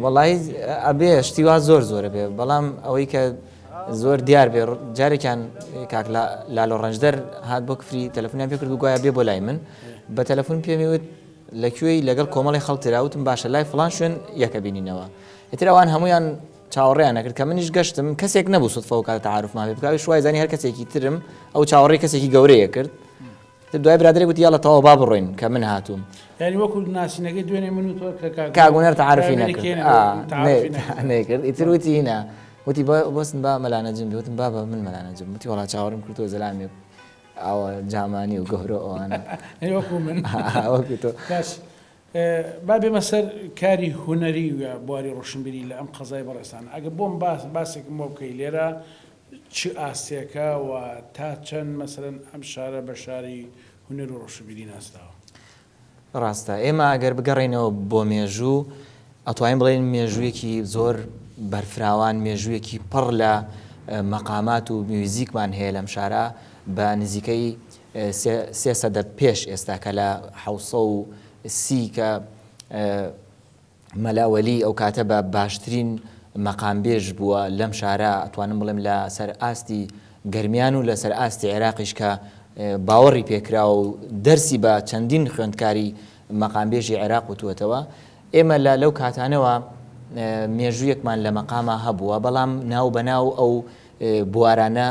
H: وەڵایی ئەبێ شتی وا زۆر زۆرە بێ بەڵام ئەوەی کە زۆر دیار بێ جارێکیان کاک لالۆ ڕەنجدەر هات بۆ کفری تەلەفۆنیان پێ کرد و گوایە بێ بۆ لای من بە تەلەفۆن پێمی وت لە کوێی لەگەڵ کۆمەڵی خەڵک ترا وتم باشە لای فڵان شوێن یەکە بینینەوە ئیتر ئەوان هەمویان چاوەڕێیان ئەکرد کە منیش گەشتم کەسێک نەبوو سودفە ئەو کاتە تەعاروفمان پێ بکا ئەویش وای زانی هەر کەسێکی ترم ئەو چاوەڕێی کەسێکی گەورەیە کرد دوای برادەرێک وتی یاڵە تەواو با بڕۆین کە من هاتووم
F: یانی وەکو ناسینەکەی دوێنێ من و تۆ کە کاک
H: کاک هونەر تەعاروفی
F: برادەری
H: نەکرد
F: کێنە
H: ئا
F: تەعاروفی نەکرد
H: نەیکرد ئیتر وتی هینا وتی بۆسن با مەلا نەجم بێ وتم بابە من مەلا نەجم وتی وەڵا چاوەڕێم کردووە زەلامێک ئاوا جامانی و گەورە ئەوانە
F: وەکو من
H: وەکو تۆ
F: باش با بێمە سەر کاری هونەری و بواری ڕۆشنبیری لە ئەم قەزای بەڕێزتان. ئەگەر بۆم باس باسێکم بۆ بکەی لێرە چ ئاستێکە و تا چەند مەسەلەن ئەم شارە بە شاری هونەر و ڕۆشنبیری ناسراوە؟
H: ڕاستە. ئێمە ئەگەر بگەڕێینەوە بۆ مێژوو، ئەتوانین بڵێین مێژوویەکی زۆر بەرفراوان، مێژوویەکی پڕ لە مەقامات و میوزیکمان هەیە لەم شارە بە نزیکەی سێ سەدە پێش ئێستا کە لە 730 کە مەلا وەلی ئەو کاتە بە باشترین مەقامبێژ بووە لەم شارە ئەتوانم بڵێم لە سەر ئاستی گەرمیان و لەسەر ئاستی عێراقیش کە باوەڕی پێکراوە و دەرسی بە چەندین خوێندکاری مەقامبێژی عێراق وتووەتەوە ئێمە لە لەو کاتانەوە مێژوویەکمان لە مەقاما هەبووە بەڵام ناو بە ناو ئەو بوارانە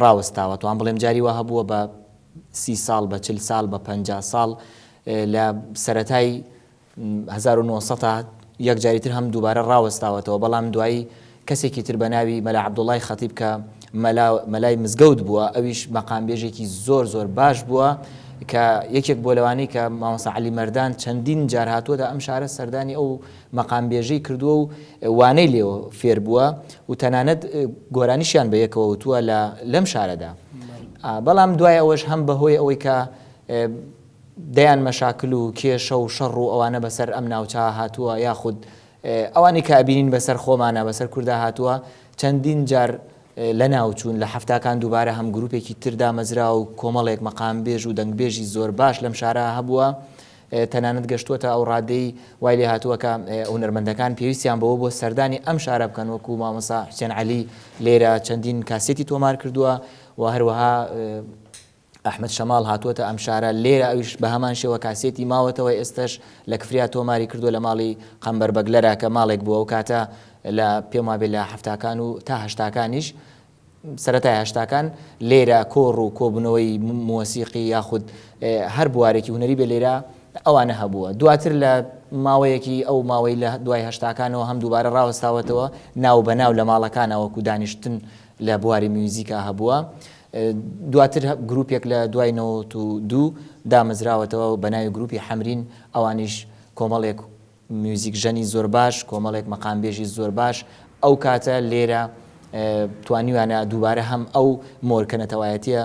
H: ڕاوەستاوە توان بڵێم جاری وا هەبووە بە سی ساڵ بە چل ساڵ بە 50 ساڵ لە سەرەتای 1900 تا یەکجاری تر هەم دووبارە ڕاوەستاوەتەوە بەڵام دوایی کەسێکی تر بە ناوی مەلا عەبدوڵای خەتیب کە مەلا مەلای مزگەوت بووە ئەویش مەقامبێژێکی زۆر زۆر باش بووە کە یەکێک بۆ لەوانەی کە مامۆستا عەلی مەردان چەندین جار هاتووەتە ئەم شارە سەردانی ئەو مەقامبێژەی کردووە و وانەی لێوە فێر بووە و تەنانەت گۆرانیشیان بە یەکەوە وتووە لە لەم شارەدا بەڵام دوای ئەوەش هەم بەهۆی ئەوەی کە دەیان مەشاکل و کێشە و شەڕ و ئەوانە بەسەر ئەم ناوچە هاتووە یاخود ئەوانەی کە ئەبینین بەسەر خۆمانا بەسەر کوردا هاتووە چەندین جار لەناوچوون لە حەفتاکان دووبارە هەم گروپێکی تر دامەزرا و کۆمەڵێک مەقامبێژ و دەنگبێژی زۆر باش لەم شارە هەبووە تەنانەت گەشتووەتە ئەو ڕادەی وای لێ هاتووە کە هونەرمەندەکان پێویستیان بەوە بۆ سەردانی ئەم شارە بکەن وەکو مامۆستا حوسێن عەلی لێرە چەندین کاسێتی تۆمار کردووە و هەروەها ئەحمەد شەماڵ هاتووەتە ئەم شارە، لێرە ئەویش بە هەمان شێوە کاسێتی ماوەتەوە، ئێستەش لە کفریا تۆماری کردووە لە ماڵی قەمبەر بەگلەرا کە ماڵێک بووە ئەو کاتە لە پێم وابێ لە حەفتاکان و تا هەشتاکانیش سەرەتای هەشتاکان لێرە کۆڕ و کۆبوونەوەی مۆسیقی یاخود هەر بوارێکی هونەری بێ لێرە ئەوانە هەبووە دواتر لە ماوەیەکی ئەو ماوەی لە دوای هەشتاکانەوە هەم دووبارە ڕاوەستاوەتەوە ناو بە ناو لە ماڵەکانە وەکو دانیشتن لە بواری میوزیکا هەبووە دواتر گروپێک لە دوای 92 دامەزراوەتەوە بە ناوی گروپی حەمرین، ئەوانیش کۆمەڵێک میوزیک ژەنی زۆر باش، کۆمەڵێک مەقامبێژی زۆر باش ئەو کاتە لێرە توانیویانە دووبارە هەم ئەو مۆرکە نەتەوایەتیە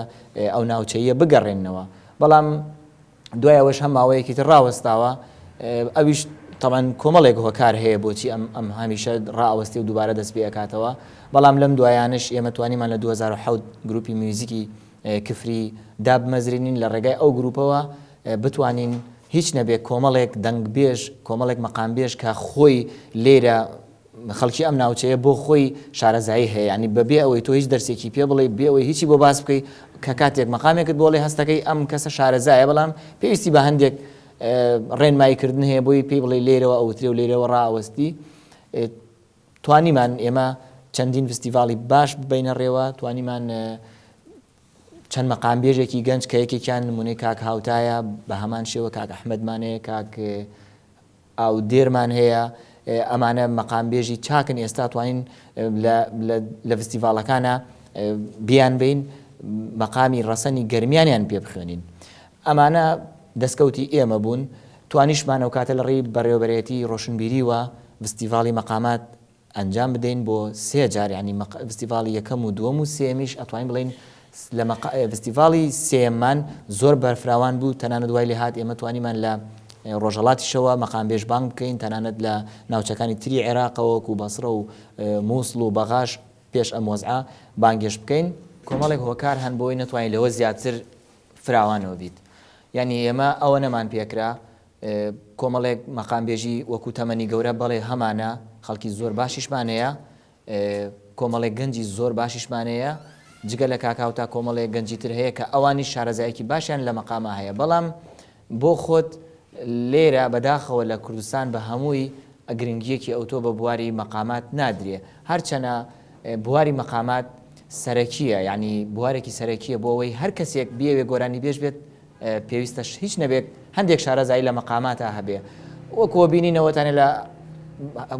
H: ئەو ناوچەییە بگەڕێننەوە. بەڵام دوای ئەوەش هەم ماوەیەکی تر ڕاوەستاوە ئەویش تەبعەن کۆمەڵێک هۆکار هەیە بۆچی ئەم ئەم هەمیشە ڕائەوەستێ و دووبارە دەست پێ ئەکاتەوە بەڵام لەم دوایانەش ئێمە توانیمان لە 2007 گروپی میوزیکی کفری دابمەزرێنین لە ڕێگای ئەو گروپەوە بتوانین هیچ نەبێ کۆمەڵێک دەنگبێژ کۆمەڵێک مەقامبێژ کە خۆی لێرە خەڵکی ئەم ناوچەیە بۆ خۆی شارەزایی هەیە یانی بە بێ ئەوەی تۆ هیچ دەرسێکی پێ بڵێی بێ ئەوەی هیچی بۆ باس بکەی کە کاتێک مەقامێکت بۆ بڵێ هەستەکەی ئەم کەسە شارەزایە بەڵام پێویستی بە هەندێک ڕێنمایی کردن هەیە بۆی پێی بڵێ لێرەوە ئەوترێ و لێرەوە ڕائەوەستی توانیمان ئێمە چەندین فستیڤاڵی باش ببینە ڕێوە توانیمان چەند مەقامبێژێکی گەنج کە یەکێکیان نمونەی کاک هاوتایە بە هەمان شێوە کاک ئەحمەدمان هەیە کاک ئاودێرمان هەیە ئەمانە مەقامبێژی چاکن ئێستا توانین لە فستیڤاڵەکانە بیان بین مەقامی ڕەسەنی گەرمیانیان پێ بخوێنین ئەمانە دەستکەوتی ئێمە بوون. توانیشمان ئەوکاتە لە ڕێی بەڕێوەبەرایەتی ڕۆشنبیریوە ڤستیڤاڵی مەقامات ئەنجام بدەین بۆ سێ جار یانی ڤستیڤاڵی یەکەم و دووەم و سێیەمیش ئەتوانین بڵێین لە ڤستیڤاڵی سێیەممان زۆر بەرفراوان بوو تەنانەت وای لێهات ئێمە توانیمان لە ڕۆژهەڵاتیشەوە مەقامبێژ بانگ بکەین تەنانەت لە ناوچەکانی تری عێراقەوە وەکو بەسڕە و مووسڵ و بەغاش پێش ئەم وەزعە بانگێشت بکەین. کۆمەڵێک هۆکار هەن بۆی نەتوانین لەوە زیاتر فراوانەوە بیت یانی ئێمە ئەوە نەمان پێکرا کۆمەڵێک مەقامبێژی وەکو تەمەنی گەورە بەڵێ هەمانە، خەڵکی زۆر باشیشمان هەیە، کۆمەڵێک گەنجی زۆر باشیشمان هەیە، جگە لە کاک هاوتا کۆمەڵێک گەنجی تر هەیە کە ئەوانیش شارەزایەکی باشیان لە مەقاما هەیە، بەڵام بۆ خۆت لێرە بەداخەوە لە کوردستان بە هەمووی گرنگییەکی ئەوتۆ بە بواری مەقامات نادرێ، هەرچەنە بواری مەقامات سەرەکییە، یانی بوارێکی سەرەکییە بۆ ئەوەی هەر کەسێک بیەوێ گۆرانیبێژ بێت پێویستە هیچ نەبێت هەندێک شارەزایی لە مەقاماتا هەبێ وەکو بینینەوە تانێ لە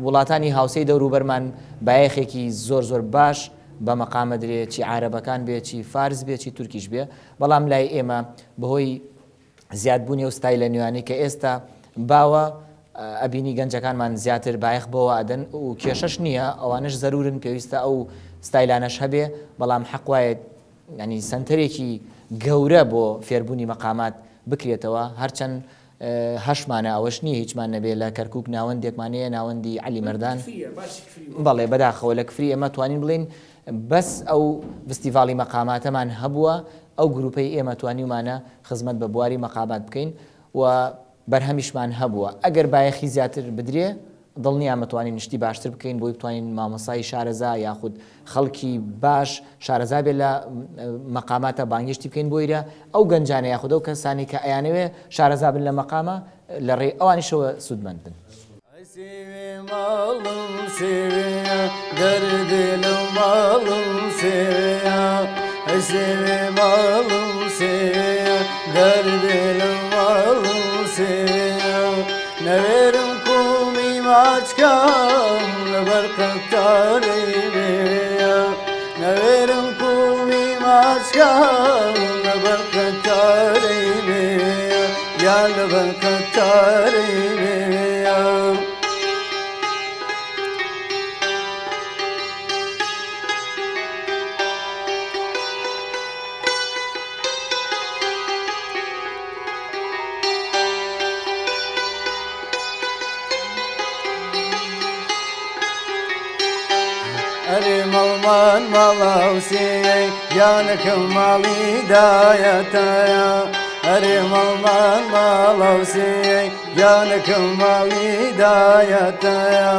H: وڵاتانی هاوسێی دەوروبەرمان بایەخێکی زۆر زۆر باش بە مەقامە درێ چی عارەبەکان بێ چی فارس بێ چی تورکیش بێ بەڵام لای ئێمە بەهۆی زیادبوونی ئەو ستایلە نوێیانەی کە ئێستا باوە ئەبینی گەنجەکانمان زیاتر بایەخ بەوە ئەدەن و کێشەش نییە ئەوانش زەرورن پێویستە ئەو ستایلانەش هەبێ بەڵام حەق وایە یانی سەنتەرێکی گەورە بۆ فێربوونی مەقامات بکرێتەوە، هەرچەند هەشمانە ئەوەش نییە هیچمان نەبێ لە کەرکووک ناوەندێکمان هەیە ناوەندی عەلی مەردان بەڵێ بەداخەوە لە کفری ئێمە توانین بڵێین بەس ئەو ڤستیڤاڵی مەقاماتەمان هەبووە ئەو گروپەی ئێمە توانیومانە خزمەت بە بواری مەقامات بکەین و بەرهەمیشمان هەبووە ئەگەر بایەخی زیاتر بدرێ دڵنیام ئەتوانین شتی باشتر بکەین بۆی بتوانین مامۆستای شارەزا یاخود خەڵکی باش شارەزا بێت لە مەقاماتە بانگێشتی بکەین بۆ ئیرە ئەو گەنجانە یاخود ئەو کەسانی کە ئەیانەوێ شارەزا بن لە مەقامە لە ڕێی ئەوانیشەوە سوودمەند بن.
I: ئەی سێوێ ماڵم سێوێیە دەردێ لەو ماڵم سێوێیە ئەی سێوێ ماڵم سێوێیە دەردێ لەو ماڵم سێوێیە نەوێرم کوڵمی ماچ کەم لەبەر قەتارەی مێوێیە نەوێرم کوڵمی ماچ کەم لەبەر قەتارەی مێوێیە یان لەبەر قەتارەی مێوێیە. ئەرێ مەڵمان ماڵاوسێ گیانەکەم ماڵی دایەتایە ئەرێ مەڵمان ماڵاوسێ گیانەکەم ماڵی دایەتایە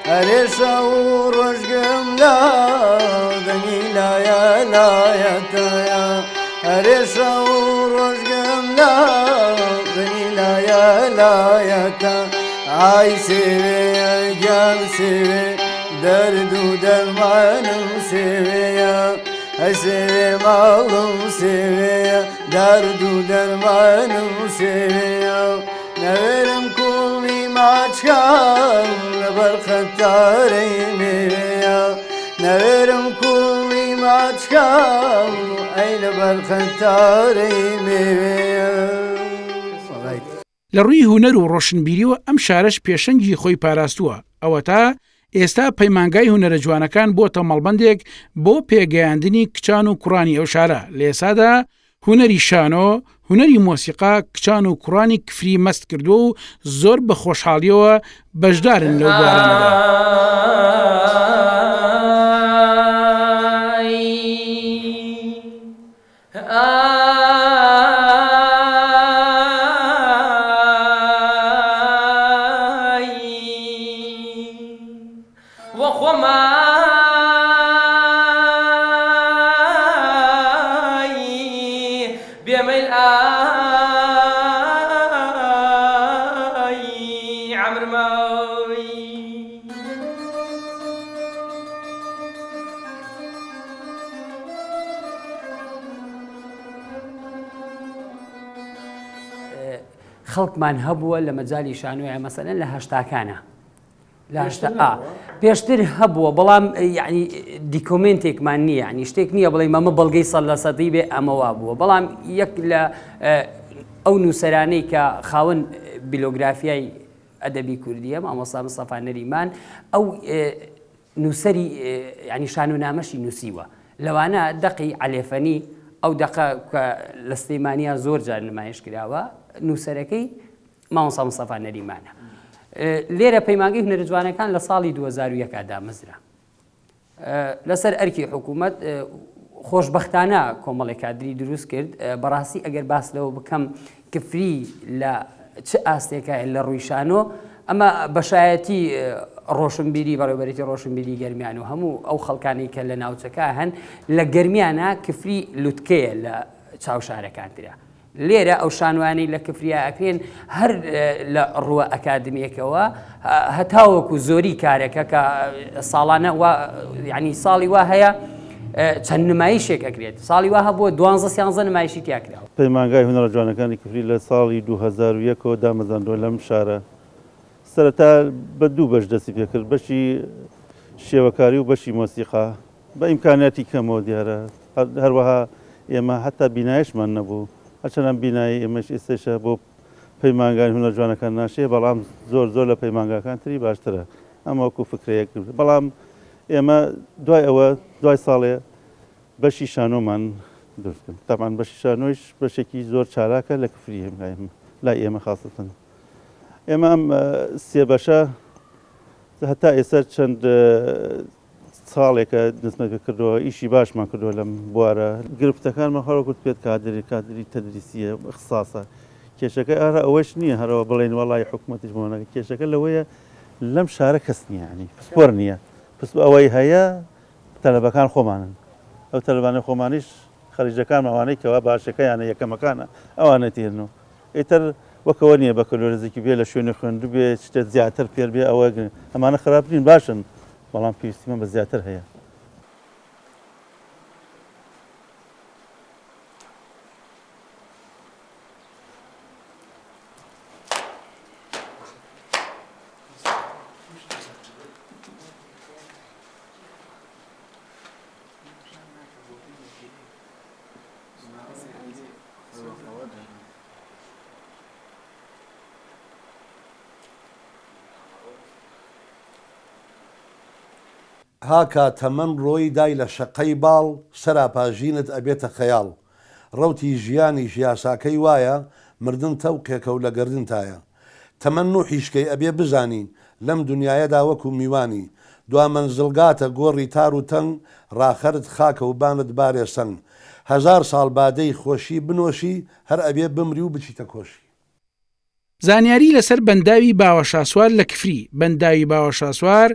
I: ئەرێ شەو و ڕۆژگەم لا دەنگی لایە لایەتایە ئەرێ شەو و ڕۆژگەم لا دەنگی لایە لایەتە ئای سێوێ گیان سێوێ دەرد و دەرمانم سێوێیە ئەی سێوێ ماڵم سێوێیە دەرد و دەرمانم سێوێیە نەوێرم کوڵمی ماچکەم لەبەر قەتارەی مێوێیە نەوێرم کوڵمی ماچکەم ئەی لەبەر قەتارەی مێوێیە.
B: لە ڕووی هونەر و ڕۆشنبیریەوە ئەم شارەش پێشەنگی خۆی پاراستووە، ئەوەتا ئێستا پەیمانگای هونەرە جوانەکان بۆتە مەڵبەندێک بۆ پێگەیاندنی کچان و کوڕانی ئەو شارە، لە ئێستادا هونەری شانۆ، هونەری مۆسیقا کچان و کوڕانی کفری مەست کردووە و زۆر بە خۆشحاڵیەوە بەشدارن لەو بوارانەدا.
G: خەڵکمان هەبووە لە مەجالی شانۆیە مەسەلەن لە هەشتاکانە لە هەشتا ئا پێشتر هەبووە بەڵام یعنی دیکۆمنتێکمان نییە ینی شتێک نییە بڵێ مەمە بەڵگەی سەد لە سەدی بێ ئەمە وا بووە بەڵام یەک لە ئەو نووسەرانەی کە خاوەن بیلۆگرافیای ئەدەبی کوردیە مامۆستا مستەفا نەریمان ئەو نووسەری ینی شانۆنامەشی نووسیوە لەوانە دەقی عەلێفەنی ئەو دەقە کە لە سلەیمانیا زۆر جار نمایش کراوە نووسەرەکەی مامۆستا مستەفا نەریمانە لێرە پەیمانگەی هونەرە جوانەکان لە ساڵی 2001 دامەزرا لەسەر ئەرکی حکوومەت خۆشبەختانە کۆمەڵێک کادری دروست کرد بەڕاستی ئەگەر باس لەوە بکەم کفری لە چ ئاستێکە لە ڕووی شانۆ ئەمە بەشایەتی ڕۆشنبیری بەڕێوبەرێتی ڕۆشنبیری گەرمیان و هەموو ئەو خەڵکانی کە لە ناوچەکە هەن لە گەرمیانە کفری لوتکەیە لە چاو شارەکانترە لێرە ئەو شانۆیانەی لە کفریا ئەکرێن هەر لە ڕووە ئەکادمیەکەوە هەتاوەکو زۆری کارەکە کە ساڵانە ینی ساڵی وا هەیە چەند نمایشێک ئەکرێت ساڵی وا هەبووە دوانزە سیانزە نمایشی تیا کراوە.
J: پەیمانگای هونەرە جوانەکانی کفری لە ساڵی 2001 ەوە دامەزراندووە لەم شارە سەرەتا بە دوو بەش دەستی پێکرد بەشی شێوەکاری و بەشی مۆسیقا بە ئیمکانیاتی کەمەوە دیارە، هەروەها ئێمە هەتا بینایشمان نەبوو، هەرچەند ئەم بینایەی ئێمەش ئێستەیشە بۆ پەیمانگای هونەر جوانەکان ناشێ، بەڵام زۆر زۆر لە پەیمانگاکان تری باشترە، ئەمە وەکوو فکرەیەک، بەڵام ئێمە دوای ئەوە دوای ساڵێ بەشی شانۆمان دروست کرد، تەبعەن بەشی شانۆیش بەشێکی زۆر چالاکە لە کفری لای ئێمە خاسەتەن ئێمە ئەم سێ بەشە هەتا ئێستا چەند ساڵێکە دەستمان پێ کردووە ئیشی باشمان کردووە لەم بوارە گرفتەکانمان هەر وەکو پێت کادری کادری تەدریسیە اختصاصە کێشەکە ئارا ئەوەش نییە هەرەوە بڵێن وەڵی حکوومەتیش بۆ نەکە کێشەکە لەوەیە لەم شارە کەس نییە ینی پسپۆر نییە پس ئەوەی هەیە تەلەبەکان خۆمانن ئەو تەلەبانە خۆمانیش خەریجەکان ئەوانەی کەوا باشەکەیانە یەکەمەکانە ئەوانە تێرن و ئیتر وەکەوە نییە بەکەلۆرزێکی بێ لە شوێنی خوێندبێ شتێک زیاتر فێر بێ ئەوە ئەمانە خراپ نین باشن بەڵام پێویستیمان بە زیاتر هەیە.
C: هاکا تەمەن ڕۆی دای لە شەقەی باڵ سەراپا ژینت ئەبێتە خەیاڵ ڕەوتی ژیانیش یاساکەی وایە مردن تەوقێکە و لە گەردنتایە تەمەن نوحیش کەی ئەبێ بزانی لەم دونیایەدا وەکو میوانی دوا مەنزڵگاتە گۆڕی تار و تەنگ ڕاخەرت خاکە و بانت بارێ سەنگ هەزار ساڵ بادەی خۆشی بنۆشی هەر ئەبێ بمری و بچیتە کۆشی.
B: زانیاری لەسەر بەنداوی باوەشاسوار لە کفری بەنداوی باوەشاسوار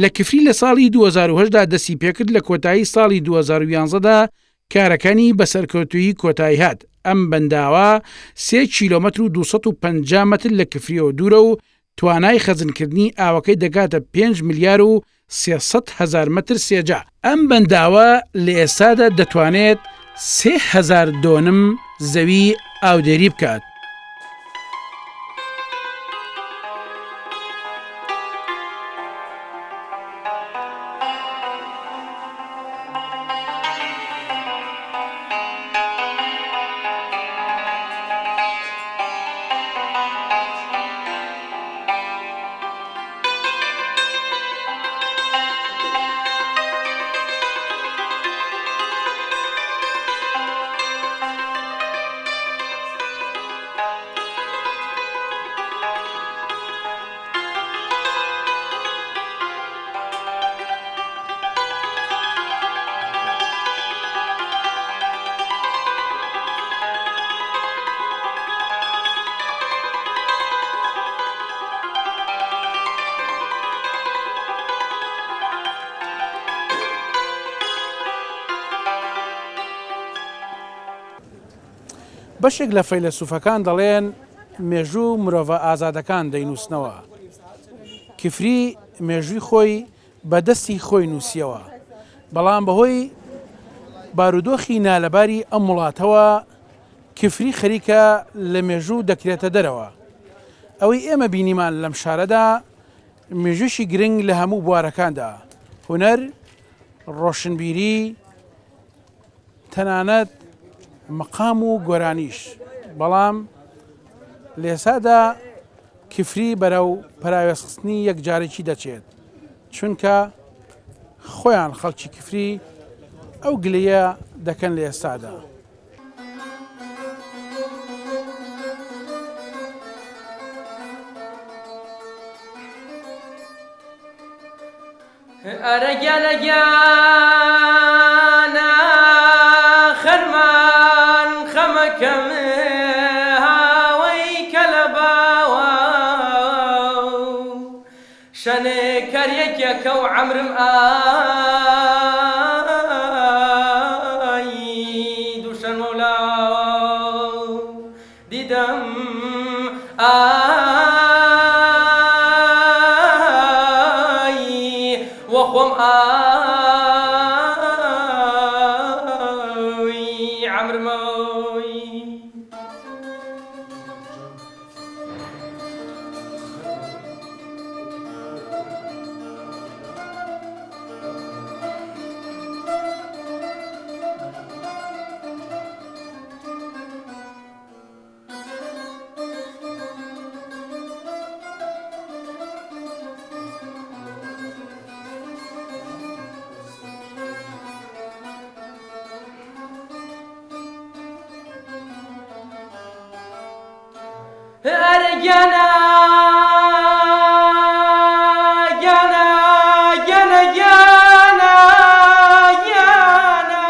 B: لە کفری لە ساڵی 2008 دا دەستی پێکرد لە کۆتایی ساڵی 2011 دا کارەکانی بە سەرکەوتوویی کۆتایی هات ئەم بەنداوە سێ کیلۆمەتر و 250 مەتر لە کفریەوە دوورە و توانای خەزنکردنی ئاوەکەی دەگاتە 5 ملیار و 300 هەزار مەتر سێجا. ئەم بەنداوە لە ئێستادا دەتوانێت 3000 دۆنم زەوی ئاودێری بکات.
F: بەشێک لە فەیلەسوفەکان دەڵێن مێژوو مرۆڤە ئازادەکان دەینووسنەوە. کفری مێژووی خۆی بە دەستی خۆی نووسیەوە، بەڵام بەهۆی بارودۆخی نالەباری ئەم وڵاتەوە کفری خەریکە لە مێژوو دەکرێتە دەرەوە. ئەوەی ئێمە بینیمان لەم شارەدا مێژوویی گرنگ لە هەموو بوارەکاندا، هونەر، ڕۆشنبیری، تەنانەت مەقام و گۆرانیش، بەڵام لێسادا. کفری بەرەو پەراوێزخستنی یەکجارەکی دەچێت، چونکە خۆیان خەڵکی کفری ئەو گلەیە دەکەن لە ئێستادا.
K: ئەرە گیانە گیانە خەرمان خەمەکەم هاوەی کەلە باوە شەنێ کەر یەکێکە و عەمرم ئای دوشەن مەولا دیدەم ئای وە خۆم ئای عەمرمەی. ئەرێ گیانە گیانە گیانە گیانە گیانە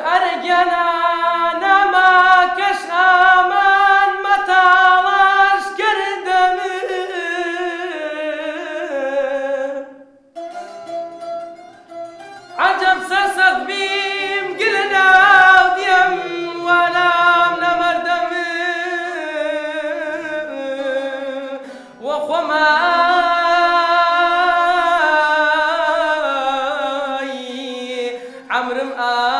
K: ئەرێ گیانە نامەکەش ئامان مەتاڵەش کردم. عەجەب سەرسەخت بیم گل ناو دیەم وەلام نەمەردەم وە خوەمای عەمرم ئای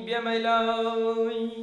K: بێ مەیلای.